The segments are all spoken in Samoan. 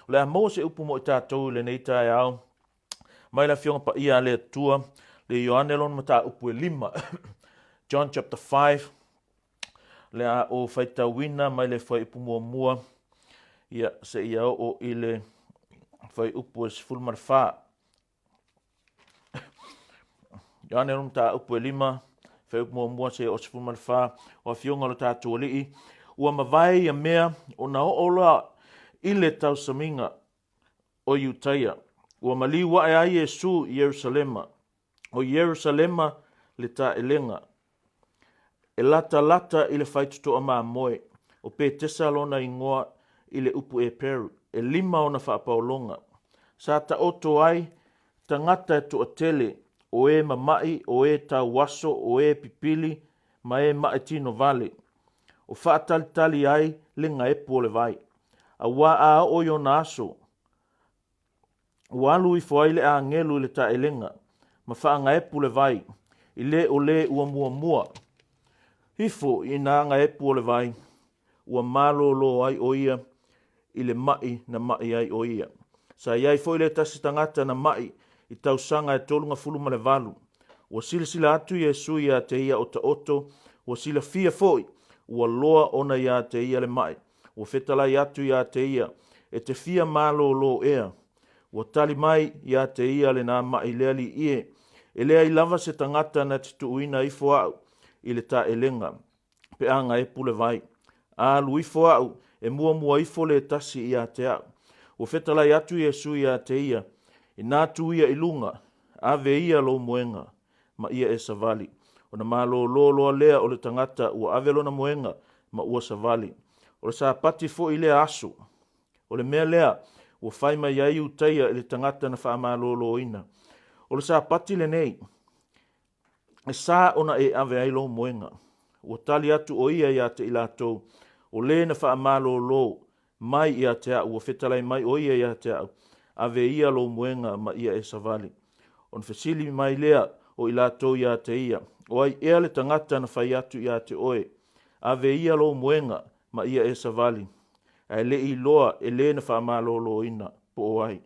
O le a maua se upu mo i tatou i lenei taeao mai le Afioga Paia a le Atua, le Ioane lona mataupu e lima. John chapter 5, le a ou faitauina mai le fuaiupu muamua ia seia oo i le fuaiupu e 14. Ioane lona mataupu e lima, fuaiupu muamua seia oo 14, o Afioga o le tatou Alii, ua mavae ia mea ona oo loa i le tausamiga o Iutaia, ua maliu ae ai Iesu i Ierusalema. O Ierusalema le taelega, e latalata i le faitotoa mamoe, o Petesa lona igoa i le upu Eperu, e lima ona faapaologa. Sa taoto ai tagata e toatele, o e mama'i, o e tauaso, o e pipili, ma e ma'i tino vale, o faatalitali ai le gaepu o le vai. Auā a oo i ona aso, ua alu ifo ai le agelu i le taelega, ma faagaepu le vai, i le o le ua muamua ifo i nā gaepu o le vai, ua malōlō ai ʻo ia i le maʻi na maʻi ai ʻo ia. Sa i ai foi le tasi tagata na maʻi i tausaga e 38. Ua silasila atu Iesu iā te ia otaoto, ua silafia foi ua loa ona iā te ia le maʻi. Ua fetalai atu iā te ia, E te fia malōlō ea. Ua tali mai iā te ia lenā maʻi le alii e, E leai lava se tagata na te tuuina ifo aʻu i le taelega, pe a gaepu le vai. A alu ifo aʻu, e muamua ifo le tasi iā te aʻu. Ua fetalai atu Iesu iā te ia, Inā tu ia i luga, ave ia lou moega. ma ia e savali. Ona malōlō loa lea o le tagata ua ave lona moega ma ua savali. O le Sapati foi lea aso. O le mea lea ua fai mai ai Iutaia i le tagata na faamalōlōina, O le Sapati lenei, e sa ona e ave ai lou moega. Ua tali atu ʻo ia iā te i latou, O le na faamalōlō mai ia te aʻu, ua fetalai mai ʻo ia ia te aʻu, ave ia lou moega ma ia e savali. Ona fesili mai lea o i latou iā te ia, O ai ea le tagata na fai atu iā te oe, Ave ia lou moega ma ia e savali? Ae le i iloa e le na faamalōlōina, po o ai.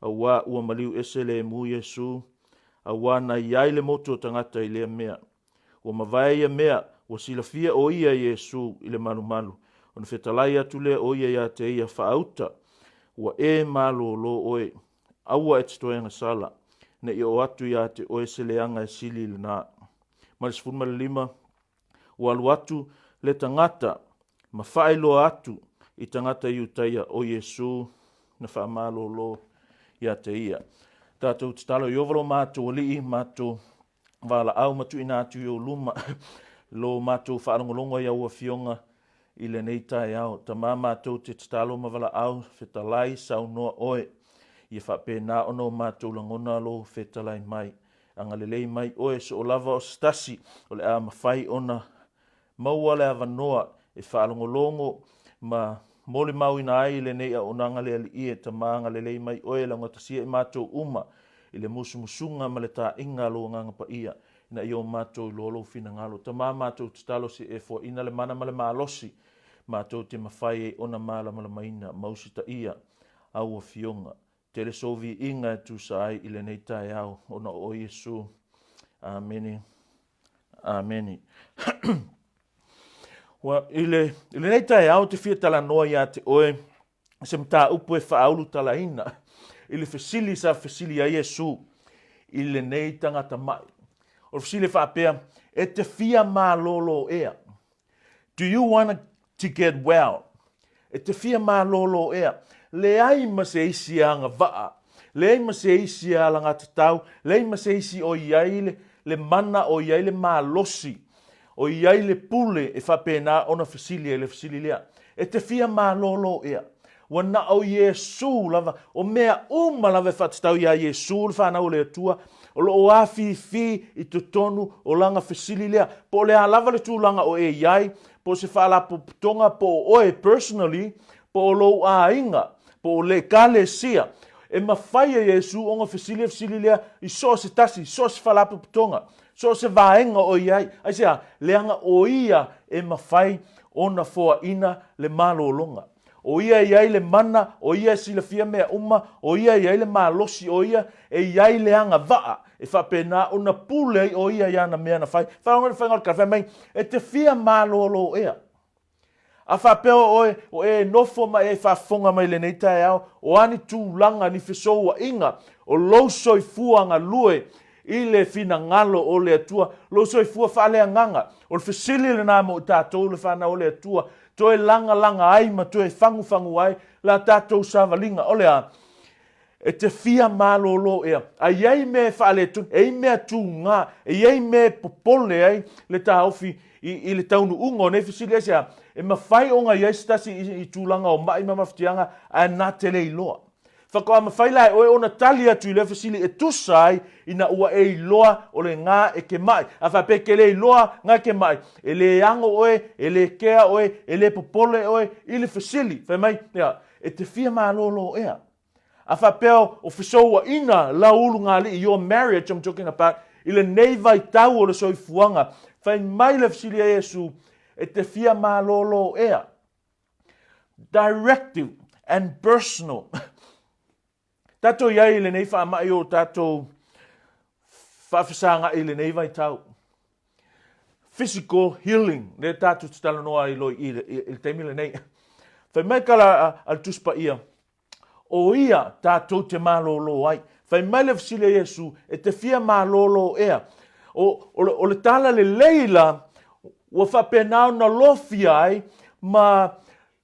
Auā ua maliu ese lemu Iesū, auā na i ai le motu o tagata i lea mea. Ua mavae ia mea, ua silafia ʻo ia Iesū i le malumalu, ona fetalai atu lea ʻo ia iā te ia, Faauta, ua e malōlō ʻoe, aua e te toe agasala, ne i oo atu iā te ʻoe se leaga e sili i lenā. Ma le 15, Ua alu atu le tagata ma faailoa atu i tagata Iutaia o Iesū na faamalōlō iā te ia. Tātou tatalo i ova lo mātou Alii, mātou valaau ma tuuina atu i ou luma lo mātou faalogologo i au Afioga i lenei taeao. Tamā mātou te tatalo ma valaau, fetalai, saunoa oe, ia faapena ona o mātou lagona lou fetalai mai. Agalelei mai oe soo lava o se tasi o le a mafai ona maua le avanoa e faalogologo ma molimauina ai i lenei auaunaga le Alii e Tama agalelei mai oe e laugatasia i matou uma i le musumusuga ma le taaiga a lou Agaga Paia ina ia o matou iloa lou finagalo. Tama matou tatalo se e foaina le mana ma le malosi matou te mafai ai ona malamalamaina ma usitaia au Afioga. Tele sou viiga e tusa ai i lenei taeao ona o oe Iesu. Amene. Amene. Ua, i, le, i lenei taeao te fia talanoa iā te oe se mataupu e faaulutalaina i le fesili sa fesili ai Iesu i lenei tagata maʻi. O le fesili e faapea, e te fia malōlō ea? Do you want to get well? E te fia malōlō ea, leai ma se isi agavaa, leai ma se isi alagatatau, leai ma se isi o i ai le, le mana, o i ai le malosi, o i ai le pule e faapena ona fesili ai le fesili lea. E te fia malōlō ea. Ua na o Iesū lava, o mea uma lava e faatatau iā Iesū le fanau o le Atua, o lo o afifi i totonu o lana fesili lea. Po o le a lava le tulaga o e i ai, po o se faalapotopotoga, po o oe personally, po o lou aiga, po o le Ekalesia, e mafai e Iesū ona fesili le fesili lea i so o se tasi, so o se faalapotopotoga, so o se vaega o i ai. Aisea? Leaga o ia e mafai ona foaina le malologa. O Ia e i ai le mana, o Ia e silafia mea uma, o Ia e i ai le malosi, o Ia e i ai le agavaa e faapena ona pule ai o Ia i ana mea na fai. Faalogo le faiga o le tala, fai mai, e te fia malolo ea. A faapea o oe, o e nofo ma e faafofoga mai i lenei taeao, o a ni tulaga, ni fesouaiga, o lou soifua galue i le finagalo o le Atua, lou soifua faaleagaga, o le fesili lena mo i tatou le fanau o le Atua, toe lagalaga ai ma toe fagufagu ai la tatou savaliga. O le a? E te fia malolo ea, a i ai mea e faaletonu, e i ai mea tuga, e i ai mea e popole ai le taofi i, i le taunuuga o nei fesili. Aisea? E mafai ona i ai se tasi i, i tulaga o ma'i ma mafatiaga ae na te le iloa. Faatoa mafai la e oe ona tali atu i lea fesili e tusa ai ina ua e iloa o le ga e ke ma'i. A faapea e ke le iloa ga e ke ma'i, e le ago oe, e le kea oe, e le popole oe i le fesili. Fai mai, ia, e te fia malolo ea. A faapea o fesouaina lau ulugalii, your marriage I'm talking about, i lenei vaitau o le soifuaga, fai mai le fesili a Iesu, e te fia malolo ea? Directive and personal. Tatou i ai i lenei faamai o tatou faafesagai i lenei vaitau. Physical healing, lea tatou te talanoa ai loa i le taimi lenei. Fai mai ka la a le Tusi Paia, o ia tatou te malōlō ai. Fai mai le fesili a Iesu, e te fia malōlō ea? O, o, o le tala lelei la, ua faapena ona lofia ai ma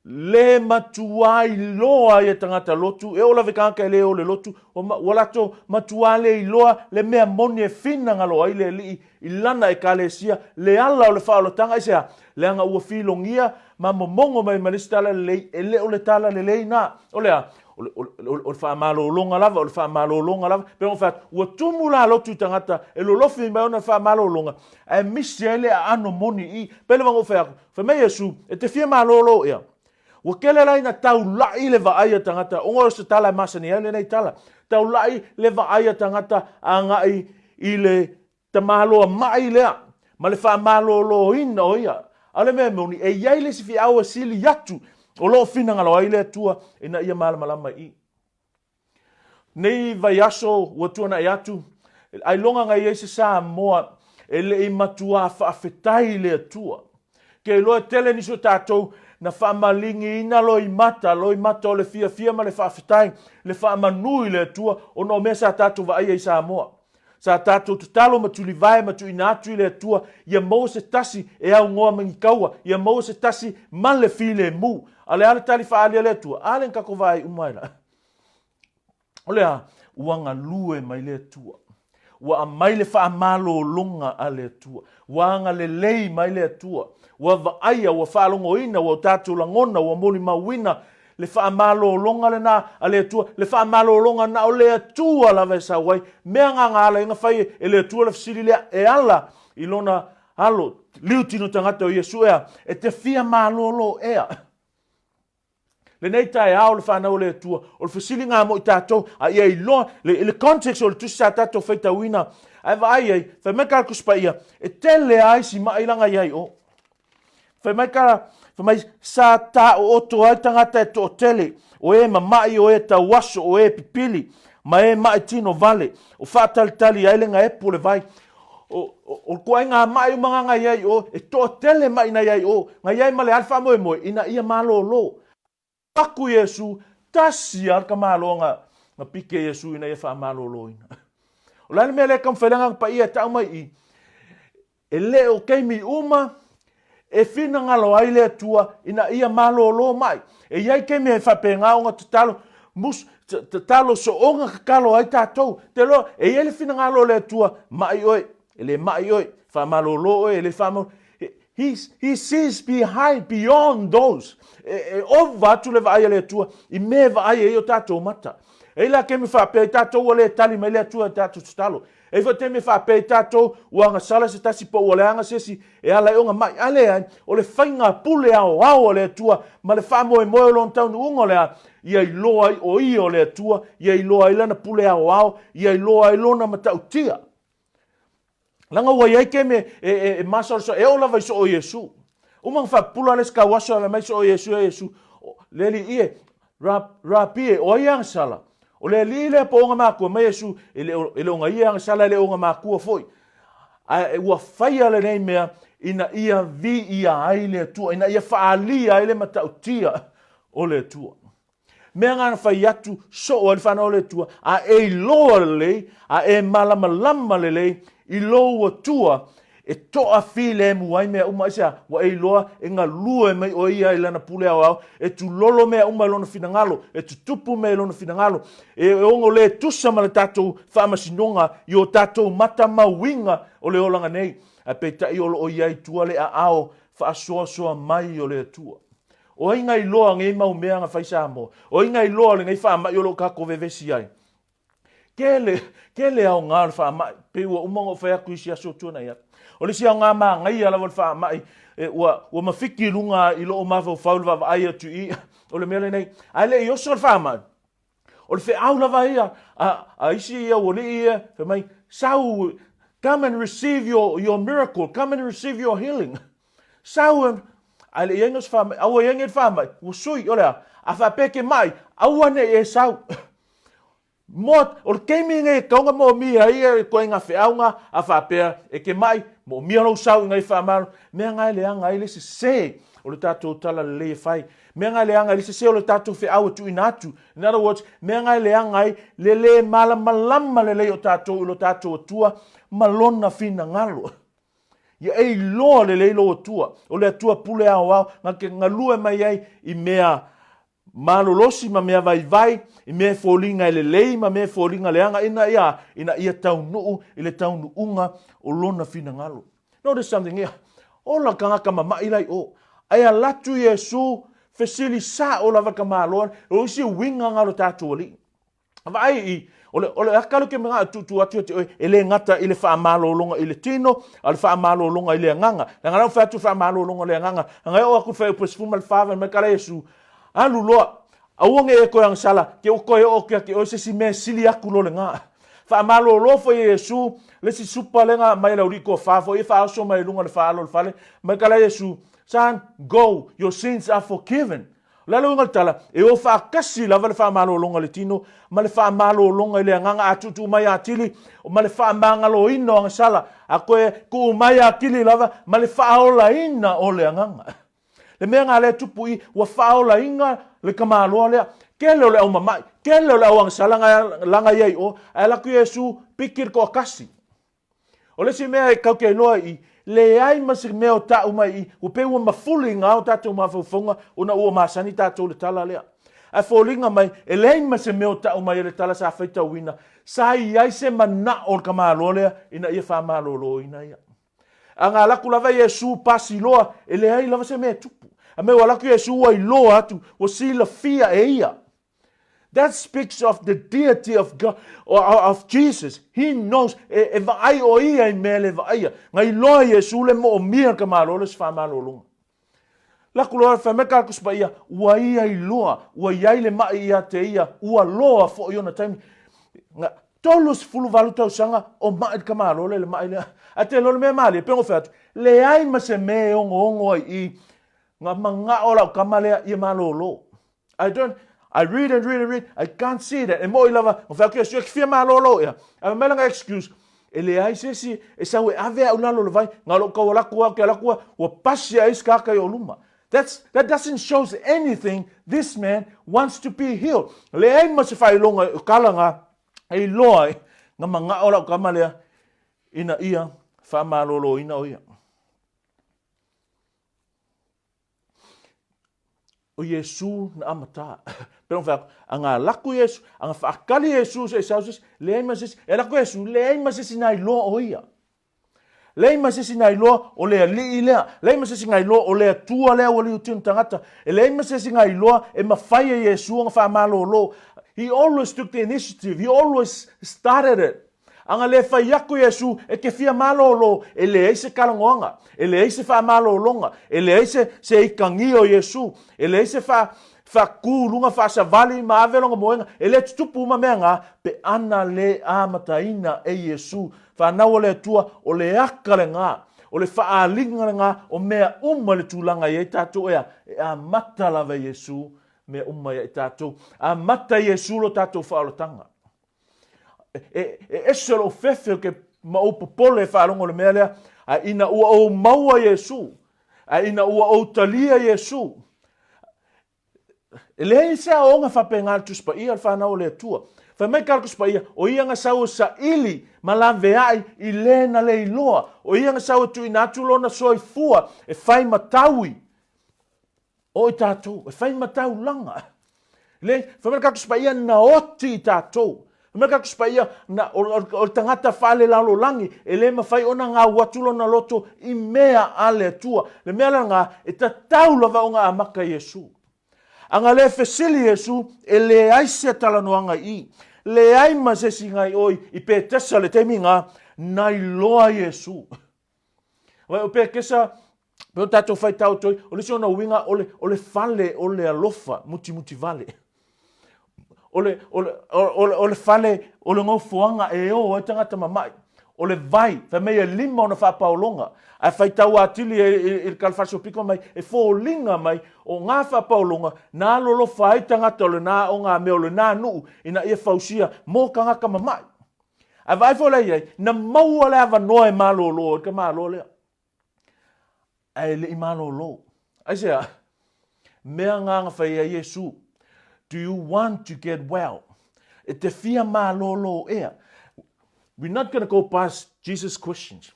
le matuā iloa ai e tagata lotu, e oo lava i tagata e le o le lotu, ua, ua latou matuā le iloa le mea moni e finagalo ai le Alii i lana Ekalesia, le ala o le faaolataga, aisea? Leaga ua filogia ma momogo mai ma le isi tala lelei, e le o le tala lelei na. O le a? O le, o le, o le faamalologa lava, o le faamalologa lava. Pei ona fai atu, ua tumu la lotu i tagata e lolofi mai ona faamalologa, ae misi ai le aano moni i. Pei lava ona ou fai atu, fai mai Iesu, e te fia malolo ea? Ua tele la ina taula'i le vaai a tagata, ona o se tala e masani ai lenei tala, taula'i le vaai a tagata agai i le tamaloa ma'i lea ma le faamaloloina o ia. A o le mea moni, e i ai le isi feau e sili atu o lo o finagalo ai le Atua ina ia malamalama i i. Nei vaiaso ua tuanai atu, ailoga na i ai se Samoa e le i matuā faafetai i le Atua. Ke iloa e tele nisi o tatou na faamaligiina loimata, loimata o le fiafia ma le faafetai, le faamanu i le Atua ona o mea sa tatou vaaia i Samoa. Sa tatou tatalo ma tulivae ma tuuina atu i le Atua ia maua se tasi e aunoa ma ni taua, ia maua se tasi ma le filemu. A o le a le tali faaali a le Atua? A lea na tatou vaai uma ai la. O le a? Ua galue mai le Atua. Ua aumai le faamalologa a le Atua. Ua agalelei mai le Atua. Ua vaaia, ua faalogoina, ua tatou lagona, ua molimauina le faamalologa lena a le Atua, le faamalologa na o le Atua lava e sau ai. Mea na na ala ai na fai e le Atua le fesili lea e ala i lona alo, liu tino tagata o Iesu ea, e te fia malolo ea. Lenei taeao le fanau o le Atua, o le fesiliga mo i tatou, a ia iloa le, le context o le tusi sa tatou faitauina, ae vaai ai, fai mai ka Tusi Paia, e tele ai si ma'i langa i ai o. Fai mai ka, fai mai, sa taooto ai tagata e toatele, o e mama'i, o e tauaso, o e pipili, ma e ma'i tino vale, o faatalitali ai le gaepu o le vai. O, o, o ituaiga ma'i uma na na i ai i o, e toatele ma'i na i ai i o, na i ai ma le a le faamoemoe, ina ia malolo. Aku Iesu, tasi lava le tamaloa na, na pike Iesu ina ia faamaloloina. O le a le mea lea e taumafai le Agaga Paia e tau mai i i? E le o taimi uma e finagalo ai le Atua ina ia malolo mai. E i ai taimi e faapena ona tatalo, mus, tatalo soona tatalo ai tatou. Te loa, e i ai le finagalo o le Atua, mai oe, e le mai oe, faamalolo oe, e le faamalolo. He, he sees behind, beyond those. E, e ova atu le vaai a le Atua i mea e vaai ai o tatou mata. E i la taimi faapea i tatou ua le tali mai le Atua i tatou tatalo. E i foi taimi e faapea i tatou ua agasala se tasi po ua leaga se isi e ala ai ona mai. A leai, o le faiga pule aoao a le Atua ma le faamoemoe o lona taunuuga o le a? Ia iloa ai o Ia o le Atua, ia iloa ai Lana pule aoao, ia iloa ai Lona matautia. Leaga ua i ai taimi e, e, e, e masalosalo, e oo lava i soo Iesu. Uma na faapupula le isi tauaso, fai mai soo Iesu, e Iesu. Le alii e, Rapi e, o ai e agasala? O le alii lea po o ona makua, mai Iesu, e le o, e le o na ia e agasala, e le o ona makua foi. Ae ua faia lenei mea ina ia viia ai le Atua, ina ia faaalia ai le matautia o le Atua. Mea na na fai atu soo ai le fanau o le Atua, a e iloa lelei, a e malamalama lelei i lou Atua, e toafilemu ai mea uma. Aisea? Ua e iloa e galue mai ʻoe ia i lana pule aoao, e tulolo mea uma i lona finagalo, e tutupu mea i lona finagalo, e ono le tusa ma le tatou faamasinoga i o tatou matamauiga o le olaga nei, ae peitai o lo o i ai i tua le aao faasoasoa mai o le Atua. O ai na iloa nei mau mea na fai Samoa? O ai na iloa lenei faamai o lo o tatou vevesi ai? Tele, tele aoga o le faamai, pei ua uma ona ou fai atu i isi aso tuanai atu. O le isi aoga manaia lava o le faamai, e, ua, ua mafiki i luga i lou mafaufau le vaavaai atu i i, o le mea lenei. Ae le i oso le faamai, o le feau lava ia a, a isi ia ualii ia, fai mai, sau, come and receive your, your miracle, come and receive your healing. Sau, ae le i ai no se faamai, a ua i ai nei le faamai, ua sui, o le a? A faapea e te mai, aua ne i e sau. Mo, o le taimi lenei e tatau ona moomia ai e ituaiga feauga a faapea e te mai, moomia lou sau ina ia faamalo. Mea na e leaga ai le sese o le tatou talalelei e fai. Mea na e leaga ai le sese o le tatou feau e tuuina atu. In other words, mea na e leaga ai le lē malamalama lelei o tatou i lo tatou Atua ma Lona finagalo. Ia e iloa lelei lou Atua, o le Atua pule aoao, na te galue mai ai i mea malolosi ma mea vaivai, i mea e foliga e lelei ma mea e foliga leaga, ina ia, ina ia taunuu i le taunuuga o lona finagalo. Notice something here. Ola tagata mama'i la i o. Ae alatu Iesu, fesili sa'o lava ka Malo, o isi uiga nga o le tatou Alii. Vaai i, o le, o le aka lea ou te manao e tuutuu atu ia te oe, e le gata i le faamalologa i le tino, a o le faamalologa i le agaga. Leaga la ua fai atu le faamalologa i le agaga, leaga e oo atu i le fuaiupu e 14 fai mai ka la Iesu, alu loa, aua ne i e toe agasala, te ua toe oo atu ia te oe se isi mea e sili atu lo lena. Faamalolo foi e Iesu le isi supa lea na aumai e le aualii toafa foi e faaoso mai i luga o le faaalo o le fale, mai ka la Iesu, Son, go, your sins are forgiven. O le a le uiga o le tala? E o faatasi lava le faamalologa i le tino ma le faamalologa i le agaga, a tuutuu mai atili ma le faamagaloina o agasala, a toe tuu mai atili lava ma le faaolaina o le agaga. Le mea na lea e tupu i, ua faaolaina le tamaloa lea. Tele o le au mama'i, tele o le au agasala na laga ia i o, ae alu atu Iesu piki le toatasi. O le isi mea e tatou te iloa i, leai ma se mea o ta'u mai i, ua pei ua mafuli i gā o tatou mafaufauga ona ua masani tatou i le tala lea. Ae foliga mai, e leai ma se mea o ta'u mai e le tala sa faitauina, sa i ai se mana'o o le tamaloa lea ina ia faamaloloina ia. A na alu atu lava Iesu pasi loa, e leai lava se mea e tupu. A mea ua alu atu Iesu ua iloa atu, ua silafia e ia. That speaks of the deity of God, of Jesus. He knows, e, e vaai o ia i mea le vaaia. Na iloa Iesu le moomia ka malo le se faamalologa. Laku loa fai mai ka Tusi Paia, ua ia iloa, ua iai le ma'i ia te ia, ua loa foi ona taimi. Na, 38 tausaga o ma'i le tamaloa lea i le ma'i lea. Ae te iloa le mea malie, pei ona ou fai atu, leai ma se mea e onoono ai i, na mana'o lau tama lea ia malolo. I don't, I read and read and read, I can't see that. E moi lava, o fai atu Iesu, e te fia malolo ea. Ae fai mai lana excuse, e leai se isi e sau e ave au i lalo o le vai, na o lou tau alu atu lava, ou te alu atu lava, ua pasi ai isi tagata i ou luma. That's, that doesn't shows anything this man wants to be healed. Leai ma se faailoga o tala na e iloa ai na manao lau tama lea ina ia faamaloloina o ia. O Iesu na amata. Pei ona fai atu, a na alu atu Iesu, a na faatali Iesu se i sau se isi, leai ma se isi, e alu atu Iesu, leai ma se isi na iloa o ia. Leai ma se isi na iloa o le Alii lea. Leai ma se isi na iloa o le Atua lea ua liutino tagata. E leai ma se isi na iloa e mafai e Iesu ona faamalolo. He always took the initiative. He always started it. A na le fai atu Iesu e te fia malolo, e leai se talanoaga, e leai se faamalologa, e leai se, se ikagia o Iesu, e leai se faa, faakū luga faasavali ma ave lona moega, e le tutupu uma mea na, pe ana le amataina e Iesu. Fanau a le Atua, o le aka lena, o le faaaliga lena o mea uma i le tulaga e i ai tatou ea, e amata lava e Iesu. mea uma ia i tatou. Amata Iesu lo tatou faaolataga. E, e, e ese lou fefe o ke ma ou popole e faalogo le mea lea, a ina ua ou maua Iesu, a ina ua ou talia Iesu, E leai se aoaoga faapena a le Tusi Paia, le fanau o le Atua. Fai mai ka le Tusi Paia, o ia na sau e saili ma laveai i le na le iloa. O ia na sau e tuuina atu lona soifua e fai ma taui o i tatou, e fai ma taulaga. Le, fai mai le Tusi Paia, na oti i tatou. Fai mai le Tusi Paia, na, o, o, o le tagata faalelalolagi, e le mafai ona gau atu lona loto i mea a le Atua. Le mea lena, e tatau lava ona amata Iesu. A na le fesili Iesu, e leai se talanoaga i i. Leai ma se isi na i o i Petesa i le taimi na, na iloa Iesu. Vai o Petesa, pe o tatou faitau atu ai, o le isi ona uiga o le, o le fale o le alofa mutimutivale. O le, o le, o le, o le fale o le nofoaga e o ai tagata mama'i. O le vai, fai mai e lima ona faapaologa. Ae faitau atili i, i, i le kalafasopiko mai, e foliga mai o ngā faapaologa na alolofa ai tagata o lenā o ngā mea o lenā nuu ina ia fausia mō tagata mama'i. Ae vaai foi la i ai, na maua le avanoa e malōlō ai ka Malo lea. Ae le i malōlō. Aisea? Mea ngā na whai ai Iesu. Do you want to get well? E te fia malōlō ea. We're not going to go past Jesus' questions.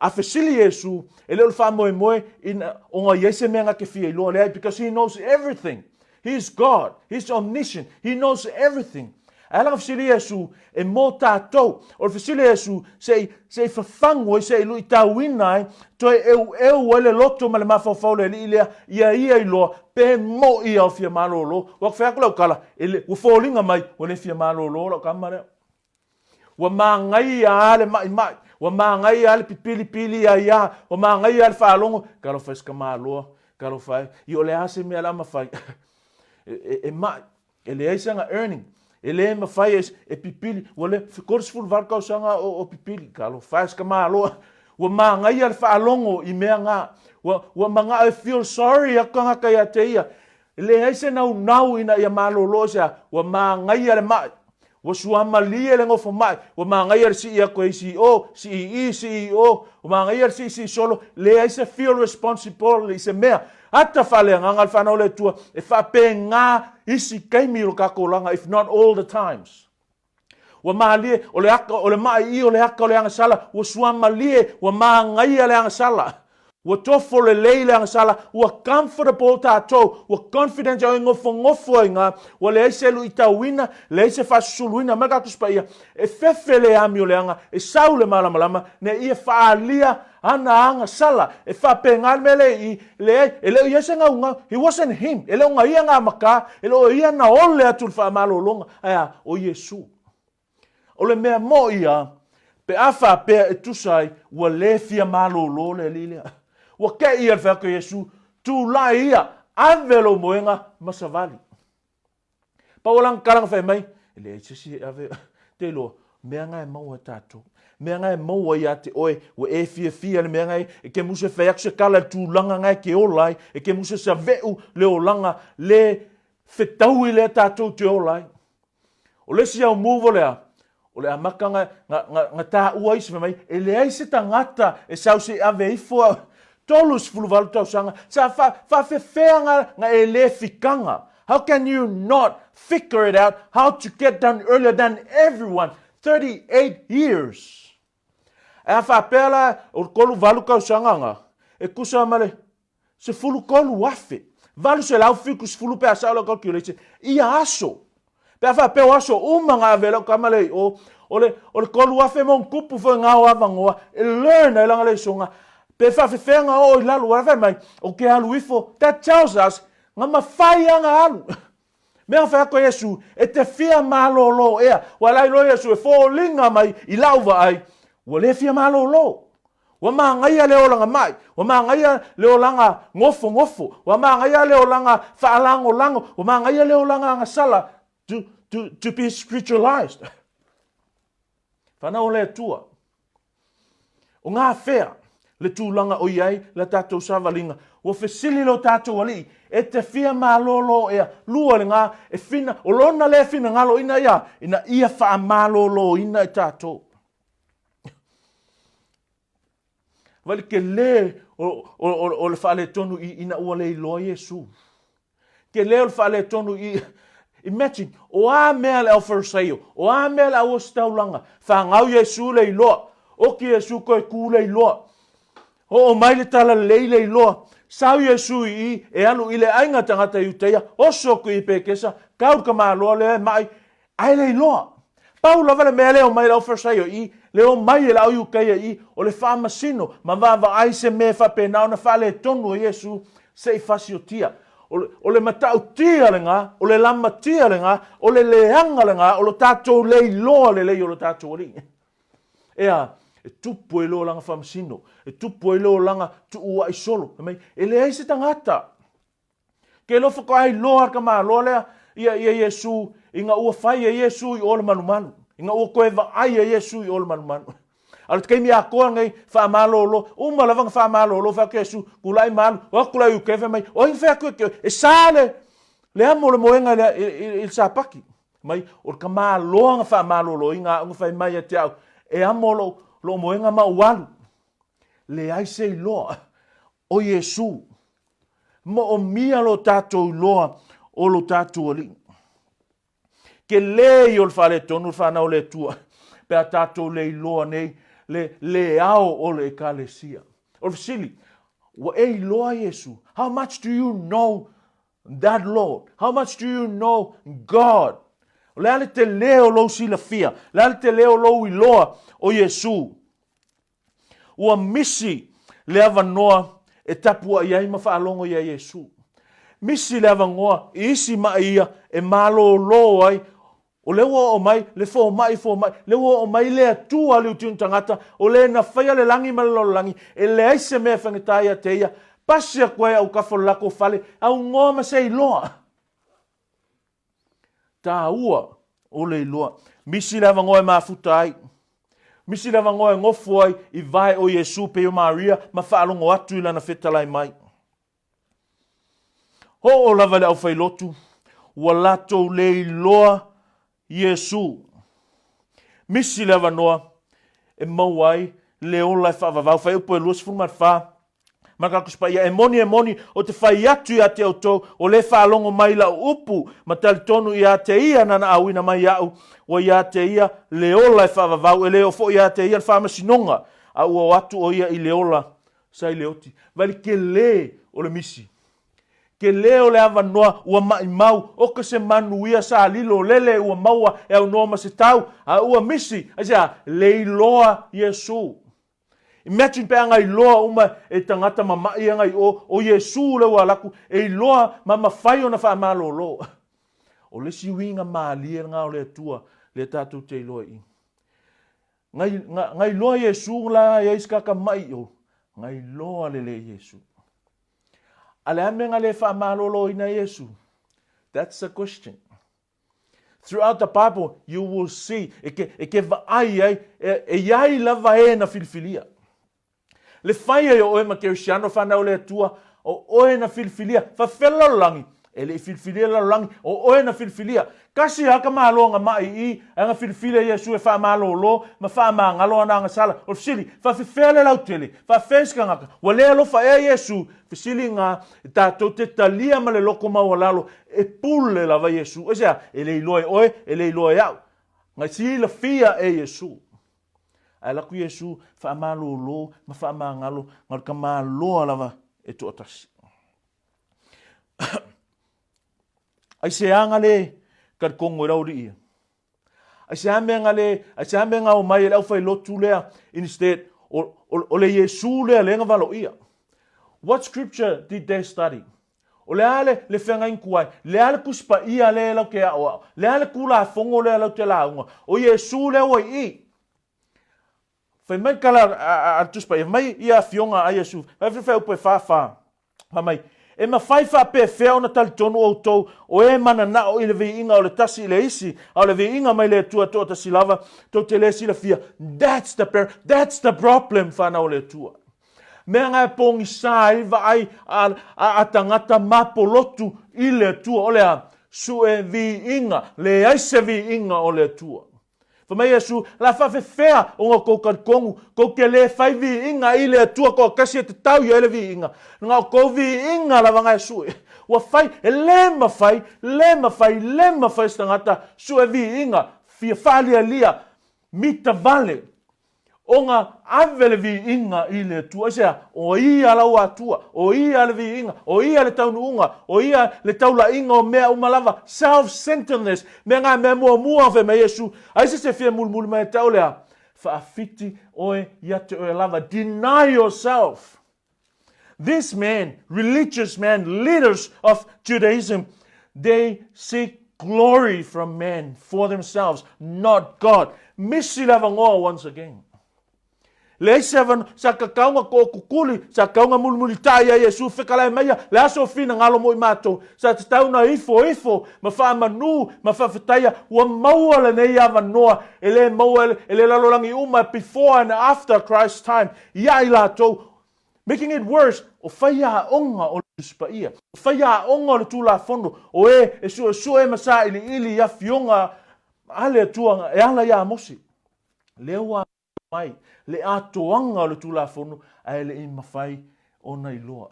A fesili Iesu, e le o le faamoemoe ina, ona i ai se mea na te fia iloa, leai, because he knows everything. He is God. He is omniscient. He knows everything. Ae ala na fesili Iesu, e mō tātou. O le fesili a Iesu, se i, se i fafagu ai, se i luitauina ai, toe eueu ai le loto ma le mafaufau o le alii lea, ia ia iloa, pe moʻi ia o fia malōlō. Ua fai atu lau tala, e le, ua foliga mai, ua le fia malōlō lau tama lea. Ua magaia a le maʻimaʻi, ua magaia a le pipilipili ai a, ua magaia a le faalogo, talofa e se tamaloa, talofa e, i o le a se mea la mafai, e, e, e maʻi, e leai sana earning, e le mafai e, e pipili, ua le, 38 tausaga o, o pipili, talofa e se tamaloa, ua magaia le faalogo i mea nga, ua, ua manao e feel sorry atu tagata ia te ia, E leai se naunau ina ia malōlō i se a, ua māgaia le maʻi, ua suamalie le nofo maʻi, ua māgaia le sii atu e isi i o, sii i i, sii i o, ua māgaia le siisii solo, leai se feel responsible i se mea. Ata faaleagaga le fanau a le Atua e faapēgā isi taimi o le tatou olaga, if not all the times. Ua mālie, o le aka, o le maʻi i o le aka o le agasala, ua suamalie, ua māgaia le agasala. Ua tofo lelei le agasala, ua comfortable tatou, ua confident e nofonofo ai ngā, ua leai se luitauina, leai se faasusuluina mai ka Tusi Paia, e fefe le ami o le aga, e sau le malamalama, ne ia faaalia ana agasala, e faapēgā le mea le i, leai, e le o ia se gaugau, he wasn't him, e le o nga ia ngā makā, e le o ia na ole atu le faamalologa, ae a, o Iesu. O le mea moʻi ia, pe a faapea e tusa ai, ua le fia malōlō le alii lea. Ua kei ia le whai atu e Iesu, tūlai ia, ave lou moenga ma savali. Pau o lana tala na fai mai, e leai se isi e ave, te iloa, mea nga e maua e tatou. Mea nga e maua ia te oe, ua e fiafia le mea nga e, e ke musu e fai atu se tala i le tulaga nga e ke ola ai, e ke musu e saveʻu le olaga le fetaui lea tatou te ola ai. O le isi au move o lea, o le amata nga, nga, nga, nga taua isi fai mai, e leai se tagata e sau se i ave ifo a 38 tausaga, sa fa, faafefea nga, nga e le fikaga. How can you not figure it out how to get done earlier than everyone? 38 years. Ae a faapea la, o le 38 tausaga nga, e tusa ma le 13,870 pe a sao lau calculation ia aso. Pe a faapea o aso uma nga ave lau tama lea i o, o le, o le 3,000 ma ona tupu foi nga o avanoa e learn ai lana leisoga pe faafefea nga oo i lalo. Ua fai mai, ou te alu ifo, that tells us nga mafai a nga alu. Mea na fai atu e Iesu, e te fia malōlō ea. Ua la iloa Iesu e foliga mai i lau vaai, ua le fia malōlō. Ua māgaia le olaga maʻi, ua māgaia le olaga gofogofo, ua māgaia le olaga faalagolago, ua māgaia le olaga agasala to, to, to be spiritualized. Whanau o le Atua. O ngā whea le tulaga o i ai la tatou savaliga. Ua fesili lo tatou Alii, E te fia malōlō ea? Lua le gā, e fina, o lona lea finagalo ina ia, ina ia faamalōlōina i tatou. Vai le telē o, o, o, o le faaletonu i, ina ua le iloa Iesu. Telē o le faaletonu i, imagine, o a mea le au Farisaio, o a mea le au ositaulaga, fagau Iesu le iloa, oki Iesu koe kū le iloa, Oo mai le talalelei le iloa. Sau Iesu i i, e alu i le aiga tagata Iutaia, oso atu i Pekesa, kau le tamaloa lea e maʻi, ae le iloa. Pau lava le mea le omai le au Farisaio i i, le omai e le au Iutaia i i, o le faamasino ma vaavaai se mea e faapena ona faaletonu e Iesu se i fasiotia. O le, o le matautia lena, o le lamatia lena, o le leaga lena, o lo tatou le iloa lelei o lo tatou Alii. Ea, e tupu ai le olaga faamasino, e tupu ai le olaga tuuaʻi solo. Fai mai, e leai se tagata. Ke iloa faatoa iloa le tamaloa lea ia, ia Iesu, ina ua fai e Iesu i o le malumalu. Ina ua toe vaai e Iesu i o le malumalu. A o le taimi atoa lenei, faamalolo, uma lava na faamalolo, fai atu Iesu, tulai ma alu, o atu la i Iutea, fai mai, o ai na fai atu ia te oe, e sa le, le amo o le moega i le, i, i, i le sapati. Mai, o le tamaloa na faamaloloina au na fai mai ia te au, e amo lou, lou moega ma ou alu. Leai se iloa o Iesu. Moomia lo tatou iloa o lo tatou Alii. Telē ia o le faaletonu le fanau a le Atua, pe a tatou le iloa nei le le ao o le Ekalesia. O le fesili, ua e iloa Iesu? How much do you know That Lord. How much do you know God? O le a le telē o lou silafia? O le a le telē o lou iloa o Iesu? Ua misi le avanoa e tapuaʻi ai ma faalogo iā Iesu. Misi le avanoa i isi maʻi ia e malōlō ai O lea ua oo mai le fomai, fomai, lea ua oo mai le Atua a liutinu tagata, o le na faia le lagi ma le lalolagi, e leai se mea e faigata ia te ia, pasi atu ai autafa o le latou fale, aunoa ma se iloa. Taua o le iloa. Misi le avanoa e mafuta ai. Misi le avanoa e nofo ai i vae o Iesu pei o Maria ma faalogo atu i lana fetalai mai. Oo lava i le aufailotu, ua latou le iloa Iesu. Misi le avanoa e maua ai le ola e faavavau. Fuaiupu e 24, ma ka Tusi Paia, E moni, e moni, ou te fai atu ia te outou, o le faalogo mai i lau upu, ma talitonu ia te ia nana auina mai iaʻu, ua ia te ia le ola e faavavau, e le oo foi ia te ia le faamasinoga, a ua o atu o ia i le ola Sa i le oti. Vai le telē o le misi. Telē o le avanoa ua maʻimau, oka se manuia sa lilo lele ua maua e aunoa ma se tau, a ua misi, aisea, le iloa Iesu. Imagine pe a na iloa uma e tagata mamaʻi ana i o, o Iesu le ua alu atu e iloa ma mafai ona faamalōlō. O le isi uiga malie lena o le Atua lea tatou te iloa i i. Ngai, nga, ngai loa Iesu la e ai se kaka maʻi o, ngai loa lelei Iesu. A le a mea nga le faamalōlōina Iesu? That's the question. Throughout the Bible, you will see, e ke, e ke vaai ai, e, e iai lava e na filifilia. Le fai ai o oe ma Kerisiano whanau le Atua, o oe na filifilia, faafefea le lalolagi? E le i filifilia le lalolagi, o oe na filifilia. Kasi lava ka malo nga maʻi i, ae nga filifilia Iesu e faamalōlō ma faamagalo ana agasala. O le fesili, faafefea le lautele? Faafefea isi tagata? Ua le alofa ea Iesu? Fesili nga, e tatou te talia ma le loko maualalo, e pule lava Iesu. Aisea? E le iloa e oe, e le iloa e aʻu. Nga silafia e Iesu. Ae alu atu Iesu faamalōlō ma faamagalo na o le tamaloa lava e toatasi. Aisea nga le talitonu e lau alii ia? Aisea mea nga le, aisea mea nga omai e le aufailotu lea instead o, o, o le Iesu lea lea na valoia? What scripture did they study? O le a le, le feagaiga tuai? Le a le Tusi Paia lea lau te aoao? Le a le Tulafono lea lau te lauga? O Iesu lea ua i i. Fai mai le tala a, a, a le Tusi Paia, fai mai ia afioga a Iesu, fai fai upu e fa fa. Fai mai, e mafai faapefea ona talitonu outou o e mananao i le viiga o le tasi i le isi, a o le viiga mai le Atua toatasi lava, tou te le silafia. That's the, that's the problem, whanau o le Atua. Mea nga e pogisa ai vaai a, a, a tagata mapolotu i le Atua. O le a? Sue viiga. Leai se viiga o le Atua. Fai mai Iesu, La faafefea ona tou talitonu, tou te le fai viiga i le Atua toatasi e tatau i ai le viiga, na o tou viiga lava na e sue. Ua fai, e le mafai, le mafai, le mafai se tagata sue viiga, fia faalialia, mita vale, ona ave le viiga i le Atua. Aisea? O Ia lau Atua, o Ia le viiga, o Ia le taunuuga, o Ia le taulaiga o mea uma lava. Self-centeredness, mea nga mea muamua fai mai Iesu, ai se se fia mulimuli mai ia te au le a? Faafiti oe ia te oe lava. Deny yourself. This man, religious man, leaders of Judaism, they seek glory from man for themselves, not God. Misi le avanoa once again. Leai se avanoa, sa kakauga tookukuli, sa kauga mulimulitai ia Iesu fekalai maia, le aso finagalo mo i matou, sa tatau na ifo ifo ma faamanu ma faafetaia, ua maua lenei avanoa e le maua e le lalolagi uma before and after Christ's time, ia i latou. Making it worse, o faiaoga o le Tusi Paia, o faiaoga o le Tulafono, o e e suesue ma sailiili i afioga a le Atua e ala iā Mose. Lea ua mai le atoaga o le Tulafono ae le i mafai ona iloa.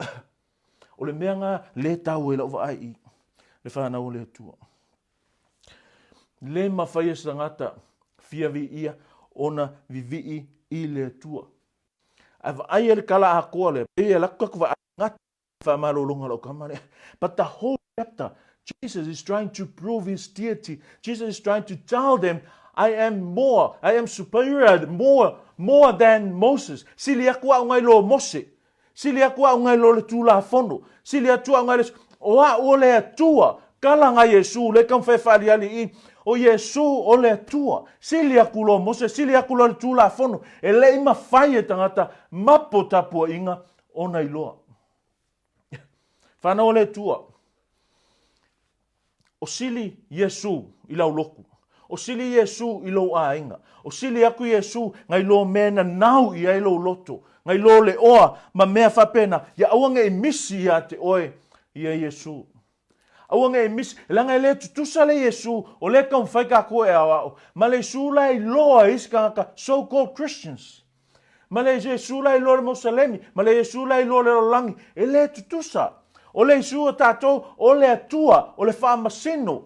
O le mea nga le tau ai lau vaai i le whanau o le Atua. Le mafai e se tagata fia viia ona vivii i le Atua. Ae vaai e le kala atoa lea, pei e alu atu vaai gata faamalologa lau tama lea. But the whole chapter, Jesus is trying to prove his deity. Jesus is trying to tell them, I am more, I am superior, more, more than Moses. Sili aku au ngai lo Mose. Sili aku au ngai lo le Tulafono. Sili atu au ngai le... O au o le Atua. Kala ngai Iesu, le taumafai e faaliali i, o Iesu o le Atua. Sili aku lo Mose, sili aku lo le Tulafono. E le i mafai e tagata mapo tapuaiga ona iloa. Whanau o le Atua, o sili Iesu i lau lotu, o sili Iesu i lou aiga, o sili aku Iesu ngai lo mea na nau i ai lou loto, ngai lo le oa ma mea faapena, ia aua ne i misi ia te oe ia Iesu. Aua ne i misi, leaga e le tutusa le Iesu, o lea e taumafai tatou e aoao, ma le Iesu la e iloa e isi tagata, so called Christians. Ma le Iesu la e iloa le Mosalemi, ma le Iesu la e iloa le lalolagi, e le tutusa. O le Iesu a tatou, o le Atua, o le faamasino,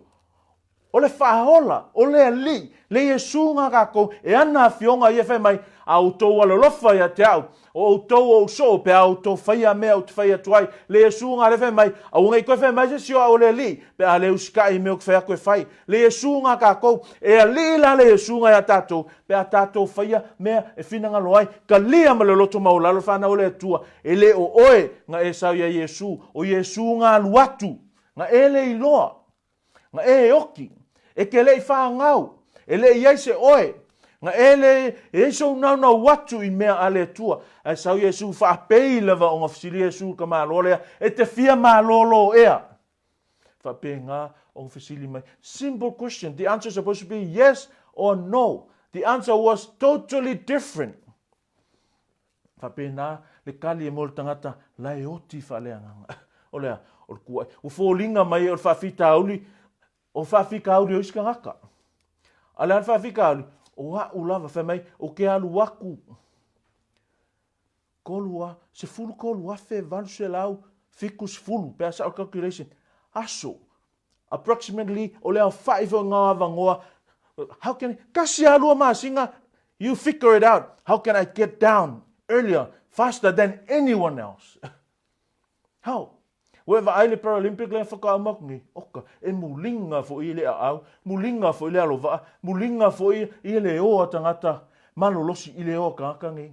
O le faaola, o le Alii, le Iesu nga kakou, e ana afioga ia fai mai, A outou alolofa ia te au, o outou ou soo, pe a outou faia mea ou te fai atu ai. Le Iesu nga le fai mai, Aua nei toe fai mai se isi o au o le Alii, pe a le usikai i mea ou te fai atu e fai. Le Iesu nga kakou, e Alii la le Iesu nga ia tatou, pe a tatou faia mea e finagalo ai. Talia ma le loto maualalo whanau o le Atua, e le o oe nga e sau ia Iesu, o Iesu nga alu atu, nga e le iloa. Na e oki, e te le i whāngau, e le i ai se oe, na e le i ai sou naunau atu i mea a le Atua. Ae sau Iesu faapei lava ona fesili Iesu i ka malo lea, e te fia malōlō ea? Faapena ona fesili mai. Simple question. The answer is supposed to be yes or no. The answer was totally different. Faapena le kali e mo le tagata la e oti faaleagaga. O le a? O le kuaʻi. Ua foliga mai o le faafitauli, o faafikauli o isi tagata. A le a le faafikauli? O a'u lava, fai mai, o ke alu aku. Kolu a, 13,870, pe a sa'o le calculation, aso. Approximately, o le aofa'i foi o ngā avanoa, how can, kasi a lua masina, you figure it out, how can I get down earlier, faster than anyone else? How? Ua e vaai le Paralympic lea whakauma atu nei, oka, e mulinga foi i le aau, mulinga foi i le alovaa, mulinga foi i le oa tangata, malolosi i le oa tagata nei.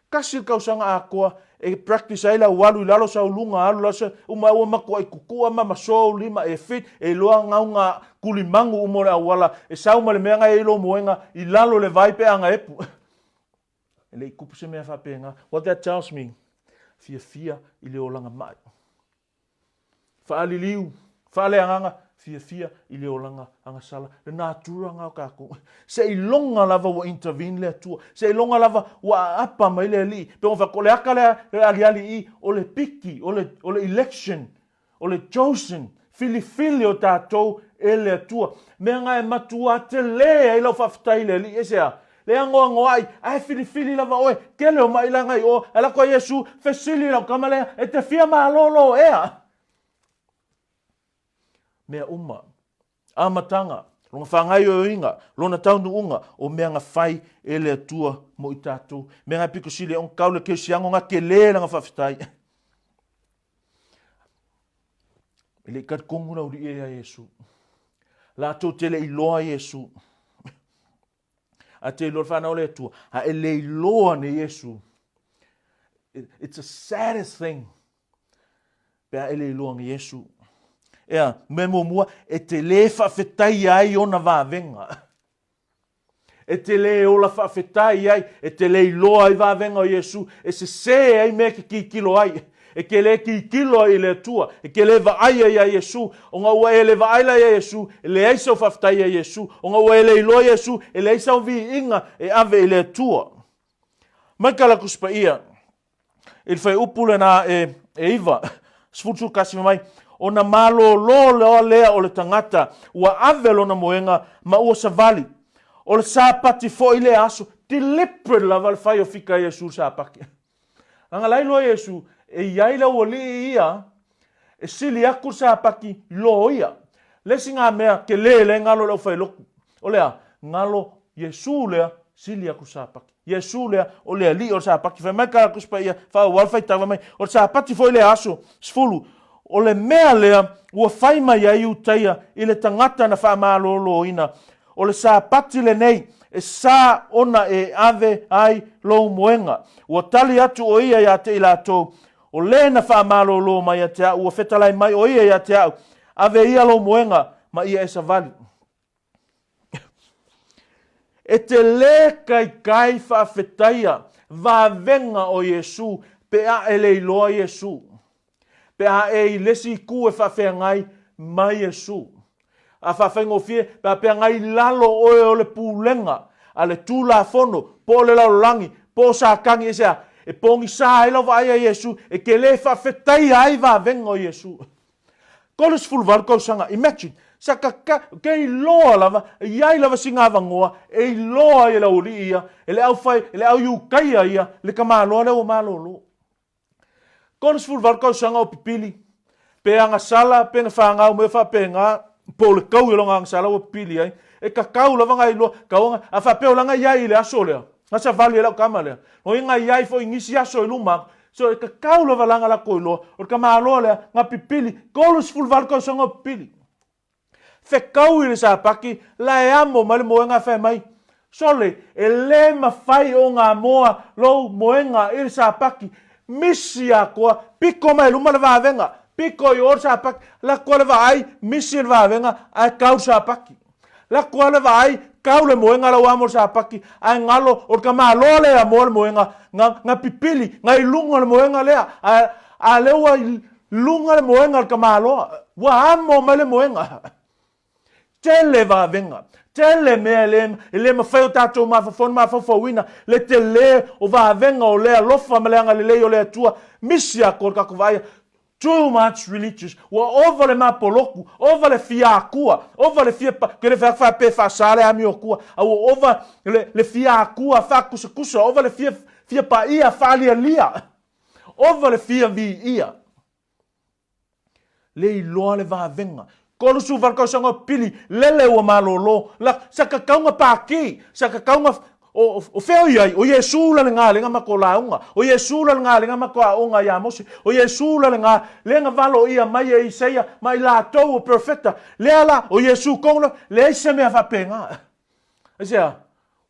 Kasi le kausaga atoa e practice ai lau alu i lalo sau luga alu lalo sau uma ua matuai kukua ma ma sou lima e fit e iloa gauga kulimagu uma o le auala e sau ma le mea na e i lou moega i lalo le vai pe a na epu. E le i kupu se mea faapena. What that tells me, fiafia i le olaga mai. Faaliliu, faaleagaga, Fiafia i le olaga agasala, le natura nga o tatou. Seiloga lava ua intervene le Atua, seiloga lava ua aapa mai le Alii. Pe ona faapea, o le aka lea e aliali i i, o le piki, o le, o le election, o le chosen, filifili o tatou e le Atua. Mea nga e matua tele ai lau faafetai i le Alii, aisea? Le anoanoai, ae filifili lava oe, kele o mailaga i o, ae lako a Iesu, fesili i lau tama lea, e te fia malolo ea? Mea uma. Amataga, lona faagaioioiga, lona taunuuga, o mea na fai e le Atua mo i tatou. Mea na pito sili ona tau le kerisiano na tele lana faafetai. E le i talitonu le aualii ia Iesu. Latou te le i iloa Iesu. A te iloa le whanau o le Atua, a e le iloa ne Iesu. It's a saddest thing pe a e le iloa ne Iesu. Ea, mea muamua, e te le faafetaia ai ona vavega. E te le ola faafetai ai, e te le iloa ai vavega o Iesu, e sese ai mea e te tilotilo ai. E te le tilotilo ai i le Atua, e te le vaai ai iā Iesu, ona ua e le vaai la iā Iesu, e leai sau faafetai iā Iesu, ona ua e le iloa Iesu, e leai sau viiga e ave i le Atua. Mai ka la Tusi Paia, i le fuaiupu lena e, e 9, 11 fai mai, ona malolo loa lea o le tagata, ua ave lona moega ma ua savali. O le Sapati foi lea aso, deliberate lava le fai o fika a Iesu i le Sapati. Leaga la iloa Iesu, e i ai le aualii ia e sili atu le Sapati i lo ia. Le isi nga mea tele lea e galo i le aufailotu, o le a? Galo Iesu lea sili atu le Sapati. Iesu lea o le Alii o le Sapati. Fai mai ka Tusi Paia, faaauau le faitau fai mai, o le Sapati foi lea aso 10, o le mea lea ua fai mai ai Iutaia i le tagata na faamaloloina, O le Sapati lenei e sa ona e ave ai lou moega. Ua tali atu o ia ia te i latou, O le na faamalolo mai ia te au, ua fetalai mai o ia ia te au, Ave ia lou moega ma ia e savali. E te lē kaikai faafetaia vavega o Iesu pe a e le iloa Iesu. Pe a e i le isi itu e faafeagai mai Iesu. A faafaigofie, pe a peagai i lalo oe o le pulega a le Tulafono, po o le lalolagi, po o Satani, aisea? E pogisa ai lau vaai ia Iesu, e te le faafetaia ai vavega o Iesu. 38 tausaga, imagine, sa kaka, ke iloa lava, e i ai lava sina avanoa, e iloa ai e le aualii ia, e le aufai, e le au Iutaia ia, le tamaloa lea ua malolo. 38 tausaga o pipili, pe agasala, pe na fanau mea faapena, po o le tau i lona agasala ua pipili ai, e tatau lava na iloa, tau ona, a faapea o lana iai i le aso lea, na savali e lau tama lea, o ia na iai foi i nisi aso i luma atu, so e tatau lava lana latou iloa, o le tamaloa lea, na pipili, 38 tausaga o pipili. Fekau i le Sapati, la e amo mai le moega e fai mai, Sole, e le mafai ona amoa lou moega i le Sapati, misi atoa, piko mai luma le vavega, piko i o le Sapati, lako le vaai, misi le vavega, ae kau le Sapati. Lako le vaai, kau le moega la ua amo le Sapati, ae galo, o le tamaloa lea e amoa le moega, na, na pipili, na i luga le moega lea, ae, a lea ua Luga le moega o le tamaloa, ua amo mai le moega. Tele vavega, tele mea e le, e le mafai o tatou mafaufau ona mafaufauina le tele o vavega o le alofa ma le agalelei o le Atua. Misi atoa le tatou vaaia. Too much religious. Ua ova le mapoloku, ova le fia akua, ova le fia, ke le fai faapea faasa le amio akua, a ua ova le, le fia akua faakusakusa, ova le fia, fia paia faalialia. Ova le fia viia. Le iloa le vavega. 38 tausaga o pili, lele ua malolo. La, sa kakauga paki, sa kakauga o, o fea o iai? O Iesu la le nga lenga mako lauga. O Iesu la le nga lenga mako aoga ia Mose. O Iesu la le nga lenga valo ia mai e Isaia ma i latou o profeta. Lea la, o Iesu kong la, leai se mea faapenga. Aisea?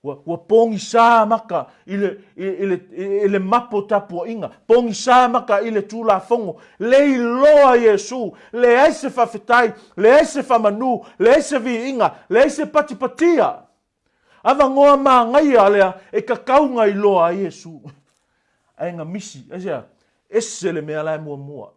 Ua, ua pogisa maka i le, i, i le, i le mapo tapuaiga, pogisa maka i le Tulafono, le iloa Iesu, leai se faafetai, leai se faamanu, leai se viiga, leai se patipatia. Avanoa manaia lea e kakauga iloa ai Iesu. Ae na misi, aisea? Ese le mea la e muamua.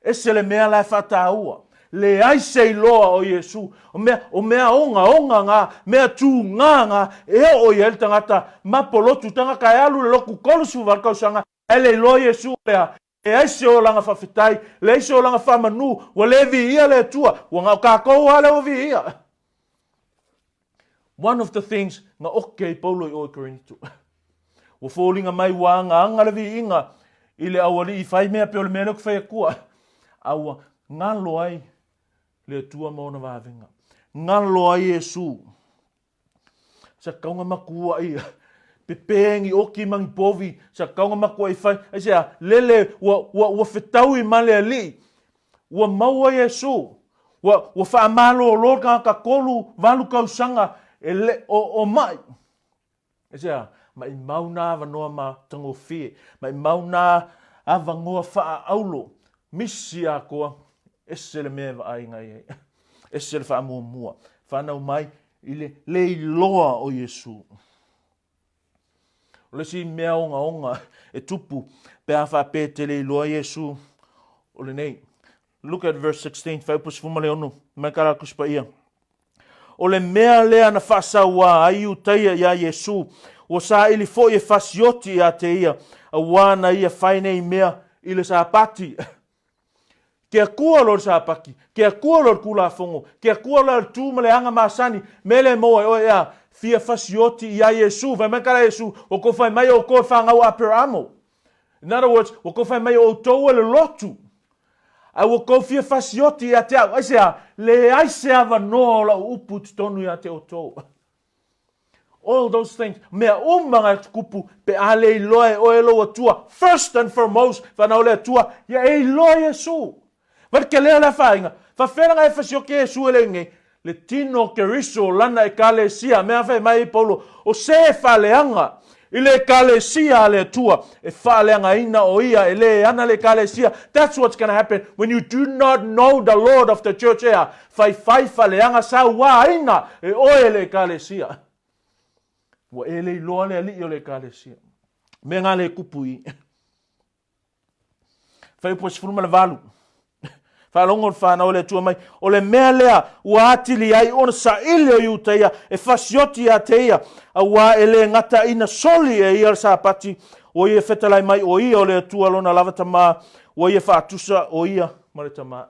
Ese le mea la e faataua. Leai se iloa o Iesu. O mea, o mea ogaoga ngā, mea tūgā ngā, e oo i ai le tagata ma polotu tagata e alu le lotu 38 tausaga, ae le iloa Iesu o le a. Leai se olaga faafetai, leai se olaga faamanu, ua le viia le Atua, ua na o tatou lava lea ua viia. One of the things na oke ai Paulo i o i Korinito. Ua foliga mai ua agaaga le viiga i le aualii i fai mea pei o le mea lea ou te fai atua. A ua galo ai le Atua ma ona vavega. Galo ai Iesu. Sa kauga matua ia. Pepe ni oki ma ni povi. Sa kauga matua i fai. Aisea, lele ua, ua, ua fetaui ma le alii. Ua maua Iesu. Ua, ua faamalōlō le tagata 38 tausaga e le o, o maʻi. Aisea, maʻimau nā avanoa matagofie, maʻimau nā avanoa faaaulo, misi atoa, ese le mea e vaai i ai, ese le faamuamua, fanau mai i le le iloa o Iesu. O le isi mea ogaoga e tupu pe a faapea e te le iloa Iesu o lenei. Look at verse 16, fuaiupu 16, mai ka la Tusi Paia. O le mea lea na faasauā ai Iutaia iā Iesū, ua saili foi e fasioti iā te ia, auā na ia fai nei mea i le Sapati. Ke Akua loa le Sapati, ke Akua loa le Tulafono, ke Akua loa le tū ma le aga masani, mea lea e maua ai oe ea, fia fasioti iā Iesū. Fai mai ka la Iesū, Ua kou fai mai oukou e fanau a Aperamo. In other words, ua kou fai mai o outou e le lotu. A ua kou fia fasioti ia te au. Aisea? Leai se avanoa o lau upu i totonu ia te outou. All those things, mea uma nga tukupu, pe a le iloa e oe lou Atua, first and foremost, whanau le Atua, ia e iloa Iesu. Vai ke lea le whainga, whawhera nga e fasioki Iesu e le nei, le tino o Keriso o lana ekalesia, mea fai mai ai Paulo, o se e faaleaga i le ekalesia a le Atua, e faaleagaina o ia e le ana le ekalesia. That's what's gonna happen when you do not know the Lord of the church ea, faifai faaleaga sauaina e oe le ekalesia. Ua e le iloa le alii o le ekalesia. Mea ngā le kupu i. Fuaiupu 18. Faalogo le whanau o le Atua mai, o le mea lea ua atili ai ona saili o Iutaia e fasioti ia te ia, auā e le gata ina soli e ia le Sapati, ua ia fetalai mai o ia o le Atua lona lava Tama, ua ia faatusa o ia ma le Tama.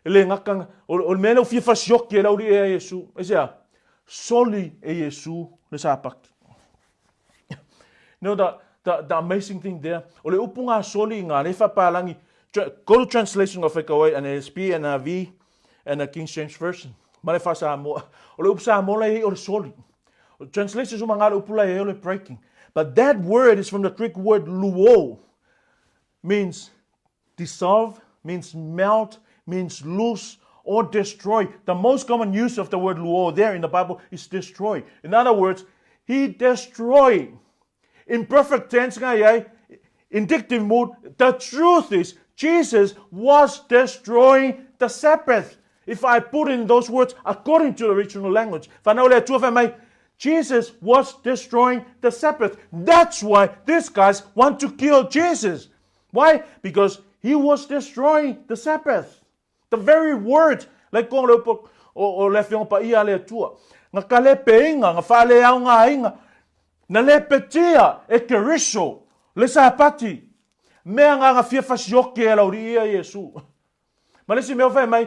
E le gata, o le mea lea ua fia fasioti e le aualii ia Iesu, aisea? Soli e Iesu le Sapati. You know the, the, the amazing thing there, o le upu ngā soli i ngā le whapalangi, go to translation of whakawai, NASB, NRV, and the King James Version. Ma le wha-Samoa. O le upu Samoa la i o le soli. Translations uma ngā le upu la i o le breaking. But that word is from the Greek word luo, means dissolve, means melt, means loose, or destroy. The most common use of the word luo there in the Bible is destroy. In other words, he destroyed. In perfect tense nga iai, indictive mood, the truth is Jesus was destroying the Sabbath. If I put in those words according to the original language, whanau le Atua whai mai, Jesus was destroying the Sabbath. That's why these guys want to kill Jesus. Why? Because he was destroying the Sabbath. The very word, like kong le upo, o, o le afioga paia a le Atua. Nga ka le peinga, nga whaaleau ngā inga, na le petia e Keriso, le Sapati. Mea ngā nga fia fasioke e lauri ia Iesu. Ma le isi mea o fai mai,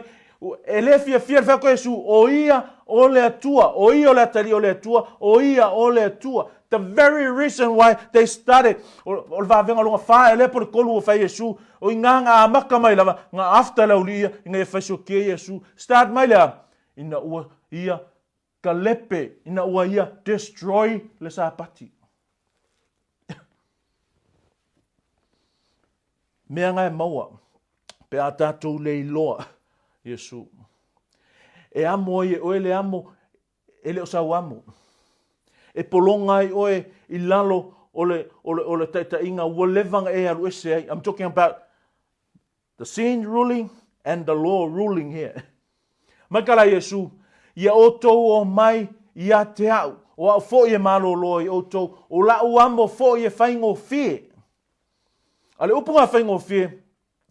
e le fiafia le whai Iesu, o ia o le Atua, o ia o le Atalii o le Atua, o ia o le Atua. The very reason why they started, o, o le vavenga longa wha, e le po le kolu o whai Iesu, o i ngā ngā amaka mai lava, ngā after le uli ia, i ngā e whai so kia Iesu, start mai lea, ina ua ia ka lepe, ina ua ia destroy le Sapati. Mea nga e maua, pe a tatou le iloa, Iesu. E amo ai e oe le amo, e le o sau amo. E pologa ai oe i lalo o le, o le, o le taitaiga ua leva na e alu ese ai. I'm talking about the sin ruling and the law ruling here. Mai ka la Iesu, ia outou o mai ia te au, o au foi e malōlō i outou, o la'u amo foi e faigofie. A le upu nga faigofie,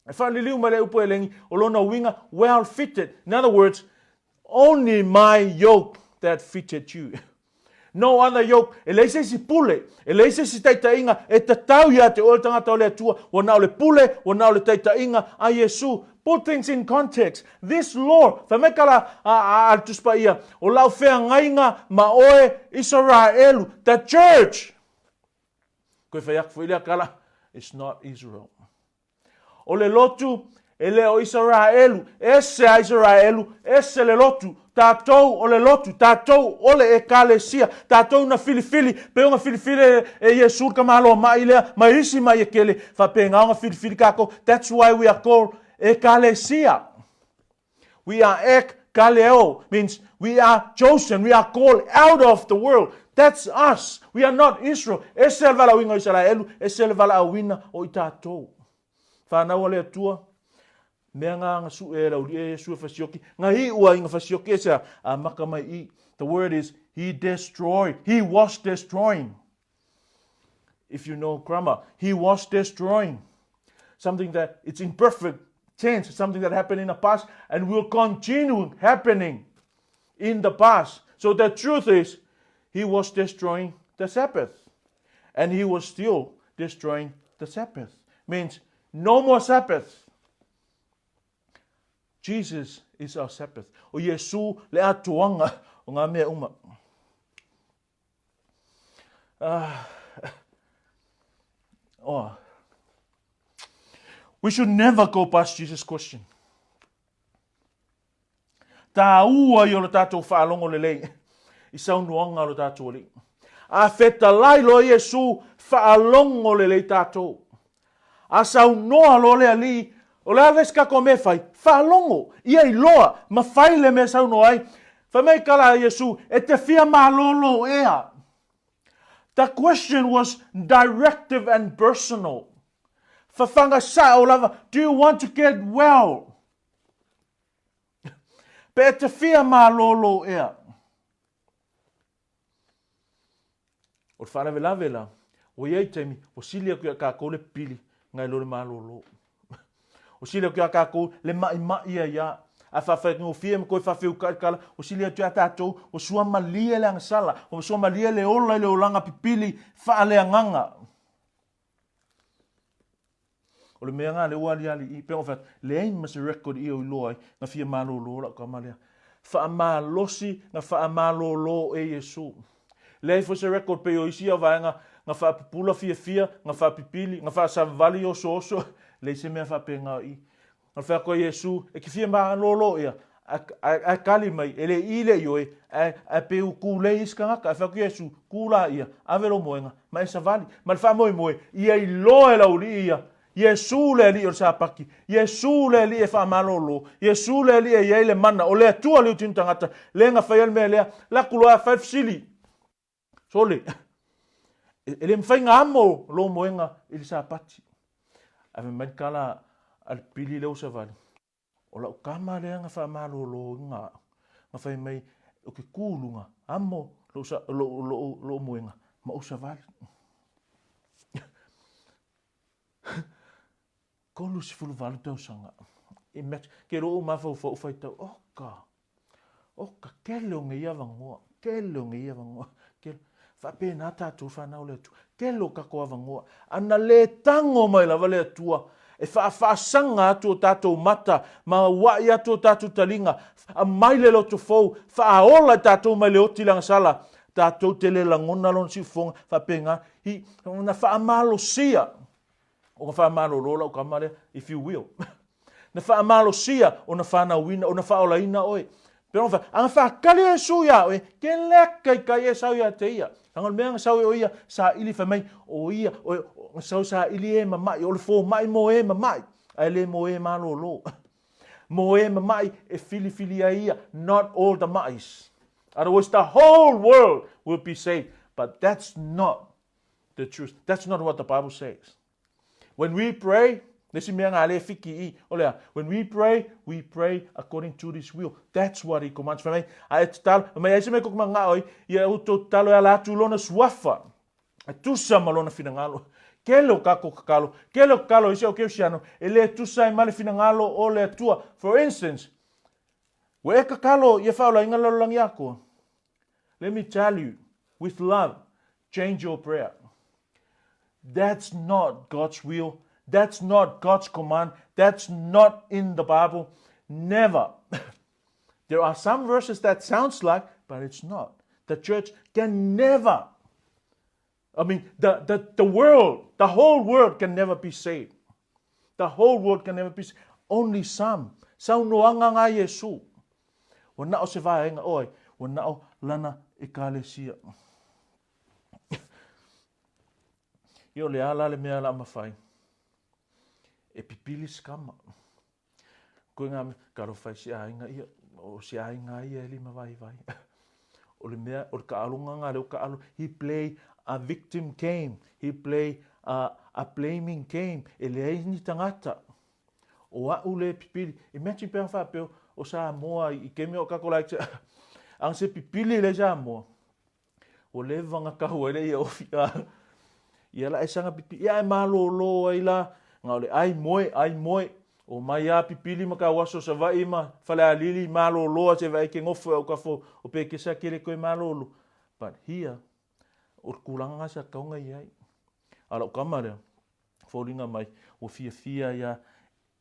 E faaliliu mai le upu elegi, o lona uiga, well fitted. In other words, only my yoke that fitted you. No other yoke. E leai se isi pule, e leai se isi taitaiga e tatau ia te oe le tagata o le Atua, ua na o le pule, ua na o le taitaiga a Iesu. Put things in context. This law, fai mai ka la a, a, a le Tusi Paia, o lau feagaiga ma oe Isaraelu, the church. Koe fai atu foi lea kala, it's not Israel. O le lotu, e le o Isaraelu, ese a Isaraelu, ese le lotu, tatou o le lotu, tatou o le ekalesia, tatou na filifili, pe ona filifili e Iesu le tamaloa mai lea, ma isi mai e kele, faapena ona filifili tatou, that's why we are called ekalesia. We are ek kaleo, means we are chosen, we are called out of the world. That's us. We are not Israel. Ese le valaauina o Isaraelu, ese le valaauina o i tatou. Whanau a le Atua, mea ngā nga su e lau e Iesu e fasioki, nga hi ua inga fasioki e sea, a maka mai i. The word is, he destroyed, he was destroying. If you know grammar, he was destroying something that it's imperfect tense, something that happened in the past and will continue happening in the past. So the truth is, he was destroying the Sabbath. And he was still destroying the Sabbath. Means no more Sabbath. Jesus is our Sabbath. O Iesu le atoaga o ngā mea uma. Oh. We should never go past Jesus' question. Tāua i o le tātou whaalogo lelei i saunoaga o le tātou Alii. A fetalai loa Iesu, whaalogo lelei tātou. A saunoa loa le Alii, o le a le isi tatou mea e fai? Faalogo, ia iloa, ma fai le mea e saunoa ai. Fai mai kala a Iesu, e te fia malōlō ea. The question was directive and personal. Whawhanga sao lava, do you want to get well? Pe e te fia malōlō ea. O le faalavelave la, ua i ai taimi, ua sili atu iā kākou le pili ngai lo le malōlō. Ua sili atu iā kākou le maʻimaʻi ai a, a faafaigofie ma toe faafeukaʻi kala, ua sili atu iā tātou, ua suamalie le agasala, ua suamalie le ola i le olaga pipili faaleagaga. O le mea ngā lea ua aliali i, pei ona fai atu, leai ma se record i o iloa ai, na fia malōlō lau tama lea. Faamalosi na faamalōlō e Iesu. Leai foi se record pei o isi au vaega na faapupula fiafia, na faapipili, na faasavavali osooso, leai se mea faapena i. Na fai atu ai Iesu, e te fia malōlō ea, ae kali mai, e le i le i oe, ae pei ua kūlei isi tagata. Ae fai atu Iesu, Kū la ia, ave lou moega, ma e savali. Ma le faamoemoe, ia iloa e le aualii ia, Iesu le Alii o le Sapati, Iesu le Alii e faamalōlō, Iesu le Alii e i ai le mana, o le Atua le utinu tagata, lea na fai ai le mea lea, laku loa fai le fesili. Sole, e le mafai na amo lou moega i le Sapati. Ae fai mai le tala a le pili lea ua savali, O lau tama lea na faamalōlōina au, na fai mai, ou te kū i luga, amo lou, lou, lou, lou moega, ma ou savali. 38 tausaga. Imagine, ke lou mafaufau faitau, oka, Oka, kele o ngeia avanoa, kele o ngeia avanoa, kele. Faapena tatou whanau le Atua, kele o kako avanoa. Ana le tango mai lava le Atua, e faafaasaga atu o tatou mata, ma uaʻi atu o tatou taliga, aumai le loto fou, faaola i tatou mai le oti le agasala, tatou te le lagona lona siufofoga, faapena, i, na faamalosia Ona faamalolo lau tama lea, if you will. Na faamalosia ona fanauina, ona faaolaina oe. Pe ona fa, ana faatali Iesu iā oe, ke leka i kai e sau ia te ia. Langa o le mea na sau e o ia, saili fai mai, o ia, o, na sau saili e mamaʻi, o le fomai mo e mamaʻi, ae le mo e malolo. Mo e mamaʻi e filifili ai ia, not all the maʻis. Otherwise the whole world will be saved. But that's not the truth. That's not what the Bible says. When we pray, le isi mea ngā le fiki i, o lea, when we pray, we pray according to this will. That's what he commands. Fai mai, a e tatalo, fai mai, ai se mea koke mangao ai, ia u tō tatalo e ala atu lona suafa, e tusa ma lona finagalo. Tele o tatou tatalo, tele o tatalo a isi au kerisiano e le tusa ai ma le finagalo o le Atua. For instance, ua e tatalo ia faaolaina le lalolagi atoa. Let me tell you, with love, change your prayer. That's not God's will. That's not God's command. That's not in the Bible. Never. There are some verses that sounds like, but it's not. The church can never I mean, the, the, the world, the whole world can never be saved. The whole world can never be saved. Only some. Saunoaga nga Iesu. Ua na o se vaega oe, ua na o lana ekalesia. Ia o le a la le mea la mawhai. E pipili se kama. Koe ngā mea, talofa i si aiga ia, o si aiga ia e lima vaivai. O le mea, o le taaloga ngā leo taalo, he play a victim game, he play a, a blaming game, e leai ni tagata. O a'u le pipili, imagine pe a faapea o Samoa i kemi o kako like, anga se pipili le Samoa. Ua leva na kau ai le ia ofi a. Ia la e sanga pipi ia e malōlō ai la, nga o le ai moe, ai moe. O mai a pipili ma kau aso Savaii ma Falealili malōlō a se vaai ke ngofo e au kafo o pe kesa kele koe malōlō. But here, o le kulaga nga sa kaunga i ai. A lau kama lea, foliga mai, ua fiafia ia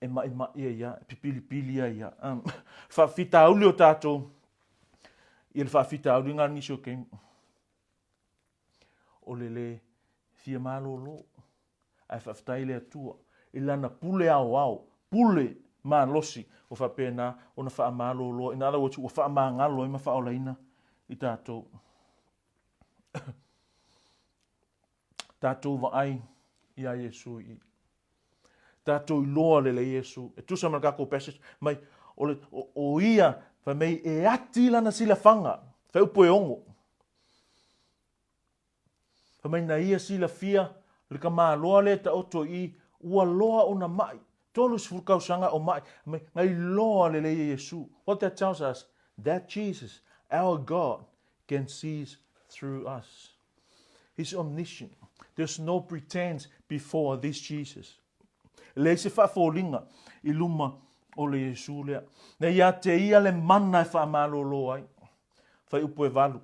e maʻimaʻi ai ia, e pipilipili ai ia. Um, faafitauli o tātou, i le faafitauli ngā nisi o kei, o le le fia malōlō, ae faafetai le Atua, i lana pule aoao, pule malosi, o faapena ona faamalōlō. In other words, ua faamagalo ai ma faaolaina i tātou. Tātou vaai iā Iesu i Tātou iloa lele Iesu. E tusa ma le kākou passage, mai, o, le, o, o ia, fai mai, e ati lana silafaga, fai upu e ongo. Fai mai, na ia silafia, le tamāloa le taoto i, ua loa ona maʻi, 30 tausaga o maʻi, mai, na iloa lele ia Iesu. What that tells us, that Jesus, our God, can see through us. He's omniscient. There's no pretense before this Jesus. E leai se faafoliga i luma o le Iesu lea. Na ia te ia le mana e faamalōlō ai. Faiupu e valu.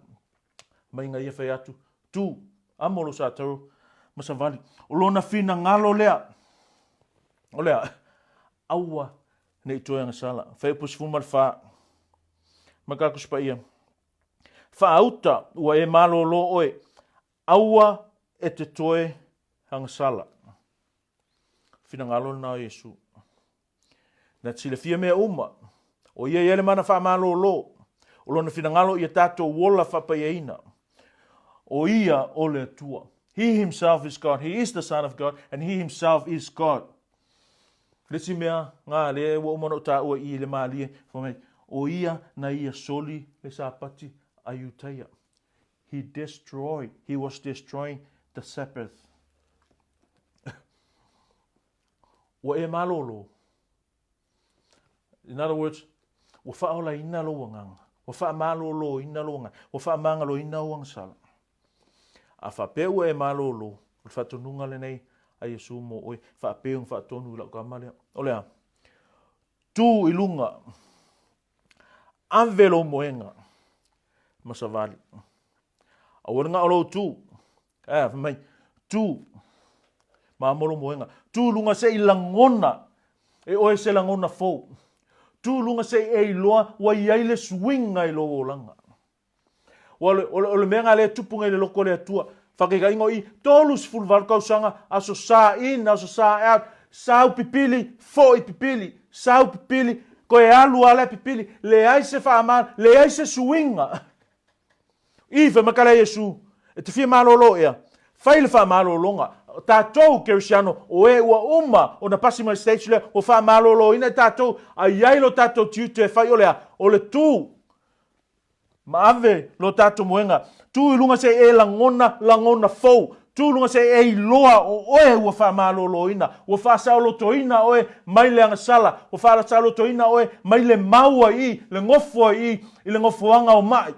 Mai nga ia fai atu, tu, amo lo sa tau ma savali. O lona finagalo lea, o lea, aua ne i toe agasala. Faiupu 14. Mai ka Tusi Paia. Faauta, ua e malōlō ʻoe, aua e te toe agasala. Finagalo lena o Iesu. Na silafia mea uma, ʻo ia ia le mana faamalōlō, o lona finagalo ia tātou ola faapaiaina. ʻO ia o le Atua. He himself is God. He is the Son of God and he himself is God. Le isi mea, ngā, le ua uma ona ou tāua i le mālie, fai mai, ʻo ia na ia soli le Sāpati a Iutaia. He destroyed, he was destroying the Sabbath. Ua e malōlō. In other words, ua faaolaina lou agaga, ua faamalōlōina lou agaga, ua faamagaloina ou agasala. A faapea ua e malōlō, o le faatonuga lenei a Iesu mo oe, faapea ona faatonu i lau tama lea. O le a? Tū i luga, ave lou moega ma savali. Aua le gao lou tū. Eh, fai mai, tū, ma amo lou moega. Tū i luga se i lagona e oe se lagona fou. Tū i luga se i e iloa ua i ai le suiga i lou olaga. Ua o le, o le, o le mea nga lea e tupu nei i le loko o le Atua, whakaikainga o i, 38 tausaga, aso sa in, aso sa out, sau pipili, foi pipili, sau pipili, koe alu a lea pipili, leai se whaamā, leai se suiga. I, whai mai kala Iesu, e te fia malōlō ea, fai le whaamalōlōga. Tātou, Kerisiano, o e ua uma ona pasi mai stage lea, ua whaamalōlōina i tātou, a iai lo tātou tiute e whai o lea, o le tū, Ma ave lo tatou moega. Tu i luga se e lagona, lagona fou. Tu i luga se e iloa o oe ua faamalōlōina, ua faasaolotoina oe mai le agasala, ua faasaolotoina oe mai le maua i le gofoa i i le gofoaga o maʻi.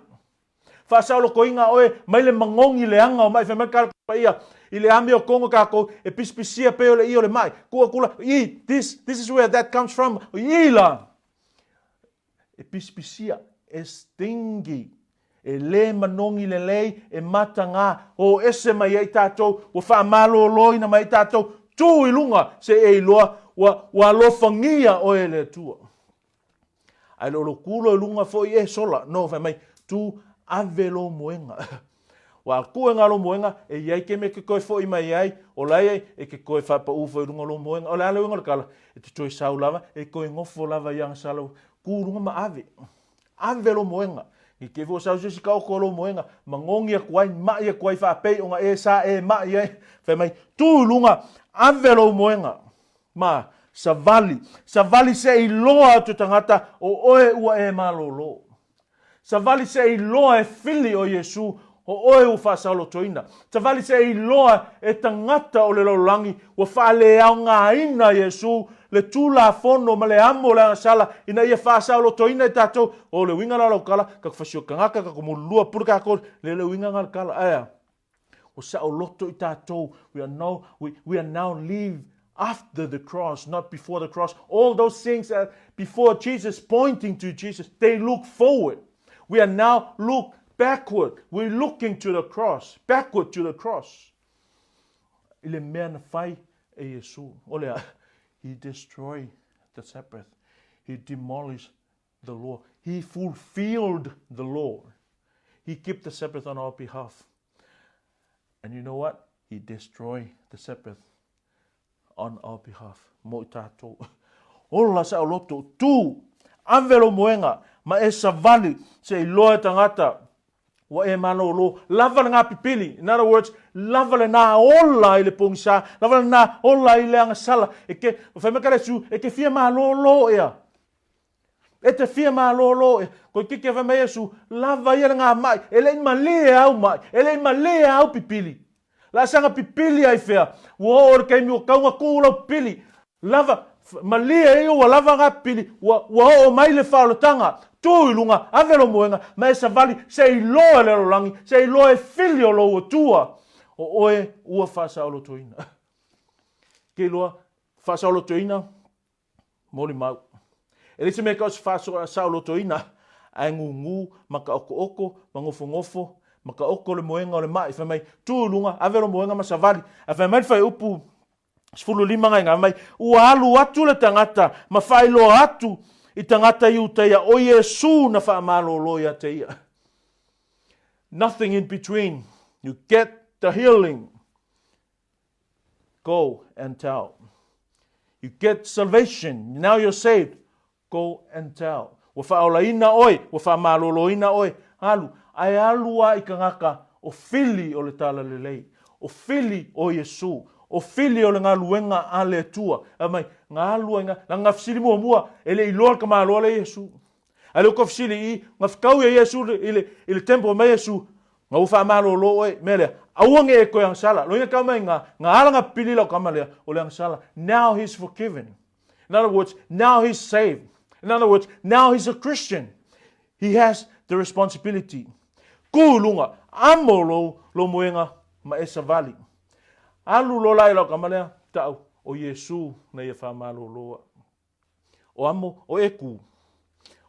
Faasaolotoina oe mai le magogi leaga o maʻi. Fai mai le Tala Paia. I le amiotoga tatou e pisipisia pei o le ie o le ma'i. Tuu atu la, i, this, this is where that comes from. I la! E pisipisia, e stingy, e lē manogi lelei, e matagā, o ese mai ai tatou, ua faamalōlōina mai ai tatou, tū i luga se i e iloa ua, ua alofagia oe e le Atua. Ae le o lou tū loa i luga foi e sola, no, fai mai, tū, ave lou moega. Ua atu e ngā lou moega, e i ai ke mea ke toe foi mai ai, o la e, e te toe whaapaū foi i lunga o lou moega. O le a le uiga o le tala, e te toe sau lava, e toe nofo lava i agasala, tū lunga ma ave. Ave lou moega. I te fua sau se isi taoto o lou moega, manogi atu ai, ma'i atu ai faapei ona e sa e ma'i ai. Fai mai, tū i luga, ave lou moega. Ma, savali, savali se i loa atu tagata o oe ua e malōlō. Savali se i loa e fili o Iesu, o oe ua faasaolotoina. Savali se i loa e tagata o le lalolagi ua faaleaogaina Iesu, le Tulafono ma le amo o le agasala ina ia faasaolotoina i tatou. O le uiga la o lau tala, tatou fasio tagata, tatou mululua, pule tatou, le le uiga na le tala. Ae a? Ua saoloto i tatou. We are, no, we, we are now live after the cross, not before the cross. All those things that before Jesus, pointing to Jesus, they look forward. We are now look backward. We're looking to the cross, backward to the cross. I le mea na fai e Iesu, o le a, he destroyed the Sabbath. He demolished the law. He fulfilled the law. He kept the Sabbath on our behalf. And you know what? He destroyed the Sabbath on our behalf. Mo i tātou. Ola sa o loto, tū, ave lo moenga, ma e savali, se i loa e tangata, ua e malōlō, lava le ngā pipili, in other words, lava le nā ola i le pogisa, lava le nā ola i le agasala, e ke, whai mai ka le Iesu, e ke fia malōlō ea. E te fia malōlō e, koe kike whai mai Iesu, lava ia le ngā mai, e lei malie au mai, e lei malie au pipili. La sanga pipili ai whea, ua oo le taimi ua taunga kū lau pipili, lava, malie ia ua lava ngā pipili, ua, ua oo mai le whaolotanga, tū i lunga, ave lo moenga, ma e savali, se i loa e le alolangi, se i loa e whili o lou atua, o oe ua whaasaolotoina. Ke iloa, whaasaolotoina, Molimau. E leai se mea e tau o se faasaolotoina, ae gūgū ma ka okooko, ma gofogofo, ma ka oko le moega o le maʻi, fai mai, tū i luga, ave lo moega ma savali. Ae fai mai le fuaiupu 15 gaiga, fai mai, ua alu atu le tagata ma faailoa atu i tagata Iutaia o Iesū na faamalōlō ia te ia. Nothing in between. You get the healing. Go and tell. You get salvation. Now you're saved. Go and tell. Ua faaolaina oe, ua faamalōlōina oe, alu. Ae alu a i kagaka o fili o le Talalelei, o fili o Iesu, o fili o le galuega a le Atua. Fai mai, ga alu ai ga, leaga ga fesili muamua, e le i iloa le tamaloa lea Iesu. A lea ua fesili i, na fetau ia Iesu i le, i le temple mai Iesu, na ua faamalōlō oe, mea lea, aua ne i e toe agasala. Loina tau mai nga, nga ala nga pili lau tama lea, o le agasala. Now he's forgiven. In other words, now he's saved. In other words, now he's a Christian. He has the responsibility. Kū i lunga, amo lou, lou moega ma e savali. Alu lola i lau tama lea, tau, o Iesu na ia faamalōlō au. O amo, o e kū.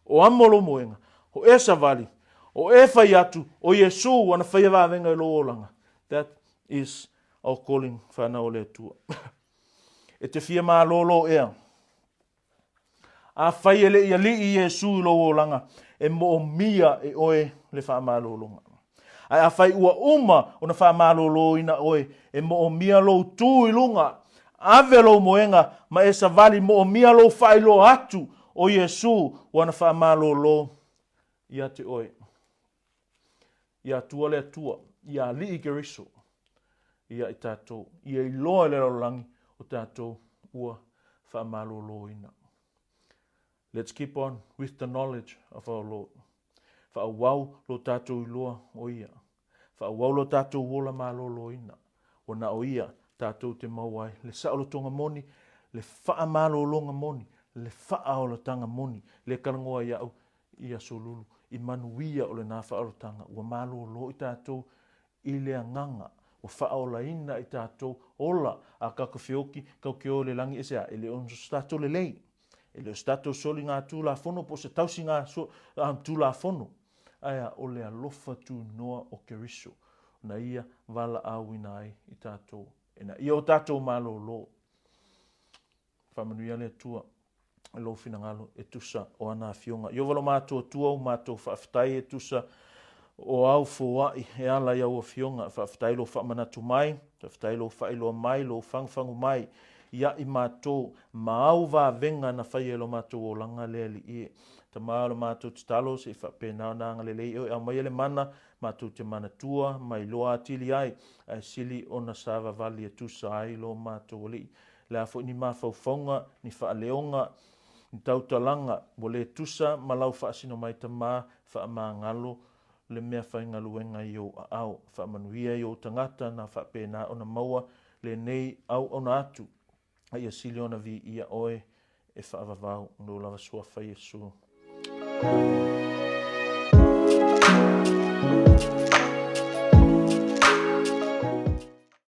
O amo lou moega, o e savali, o e fai atu, o Iesu ana faia vavega i lou olaga. That is our calling, whanau o le Atua. E te fia malōlō ea. Afai e le i aliʻi Iesu i lou olaga, e moomia e oe le faamalōloga. Ae afai ua uma ona faamalōlōina oe, e moomia lou tū i luga, ave lou moega ma e savali moomia lou faailoa atu o Iesu ua na faamalōlō ia te oe. Ia Atua le Atua, ia Alii Keriso, ia i tatou, ia iloa e le lalolagi o tatou ua faamalōlōina. Let's keep on with the knowledge of our Lord. Faaauau lo tatou iloa o Ia. Faaauau lo tatou ola malōlōina. Ua na o Ia tatou te maua ai le saolotoga moni, le faamalōlōga moni, le faaolataga moni. Le kalagoa iaʻu i aso lulu, i manuia o lenā faaolataga. Ua malōlō i tatou i le agaga. Ua faaolaina i tatou ola a tatou feoki tatou te o i le lagi e se a? E le o so tatou lelei. E le o se tatou soligatulafono po o se tausigatulafono, ae a o le alofa tunoa o Keriso na ia valaauina ai i tatou ina ia o tatou malōlō. Faamanuia le Atua i lou finagalo e tusa o ana afioga. Ieova lo matou Atua, u matou faafetai e tusa o au foai e ala i au afioga. Faafetai lou faamanatu mai, faafetai lou faailoa mai, lou fagufagu mai ia i matou ma au vavega na faia i lo matou olaga le Alii e. Tama o le matou tatalo se i faapena ona agalelei oe aumaia le mana matou te manatua ma iloa atili ai, ae sili ona savavali e tusa ai lo matou Alii. Le a foi ni mafaufauga, ni faaleoga, ni tautalaga, ua le tusa ma lau faasino mai Tama, faamagalo le mea faigaluega i ou aao. Faamanuia i ou tagata na faapena ona maua lenei auauna atu, a ia sili ona viia oe e faavavau. Lou lava suafa Iesu. Amene.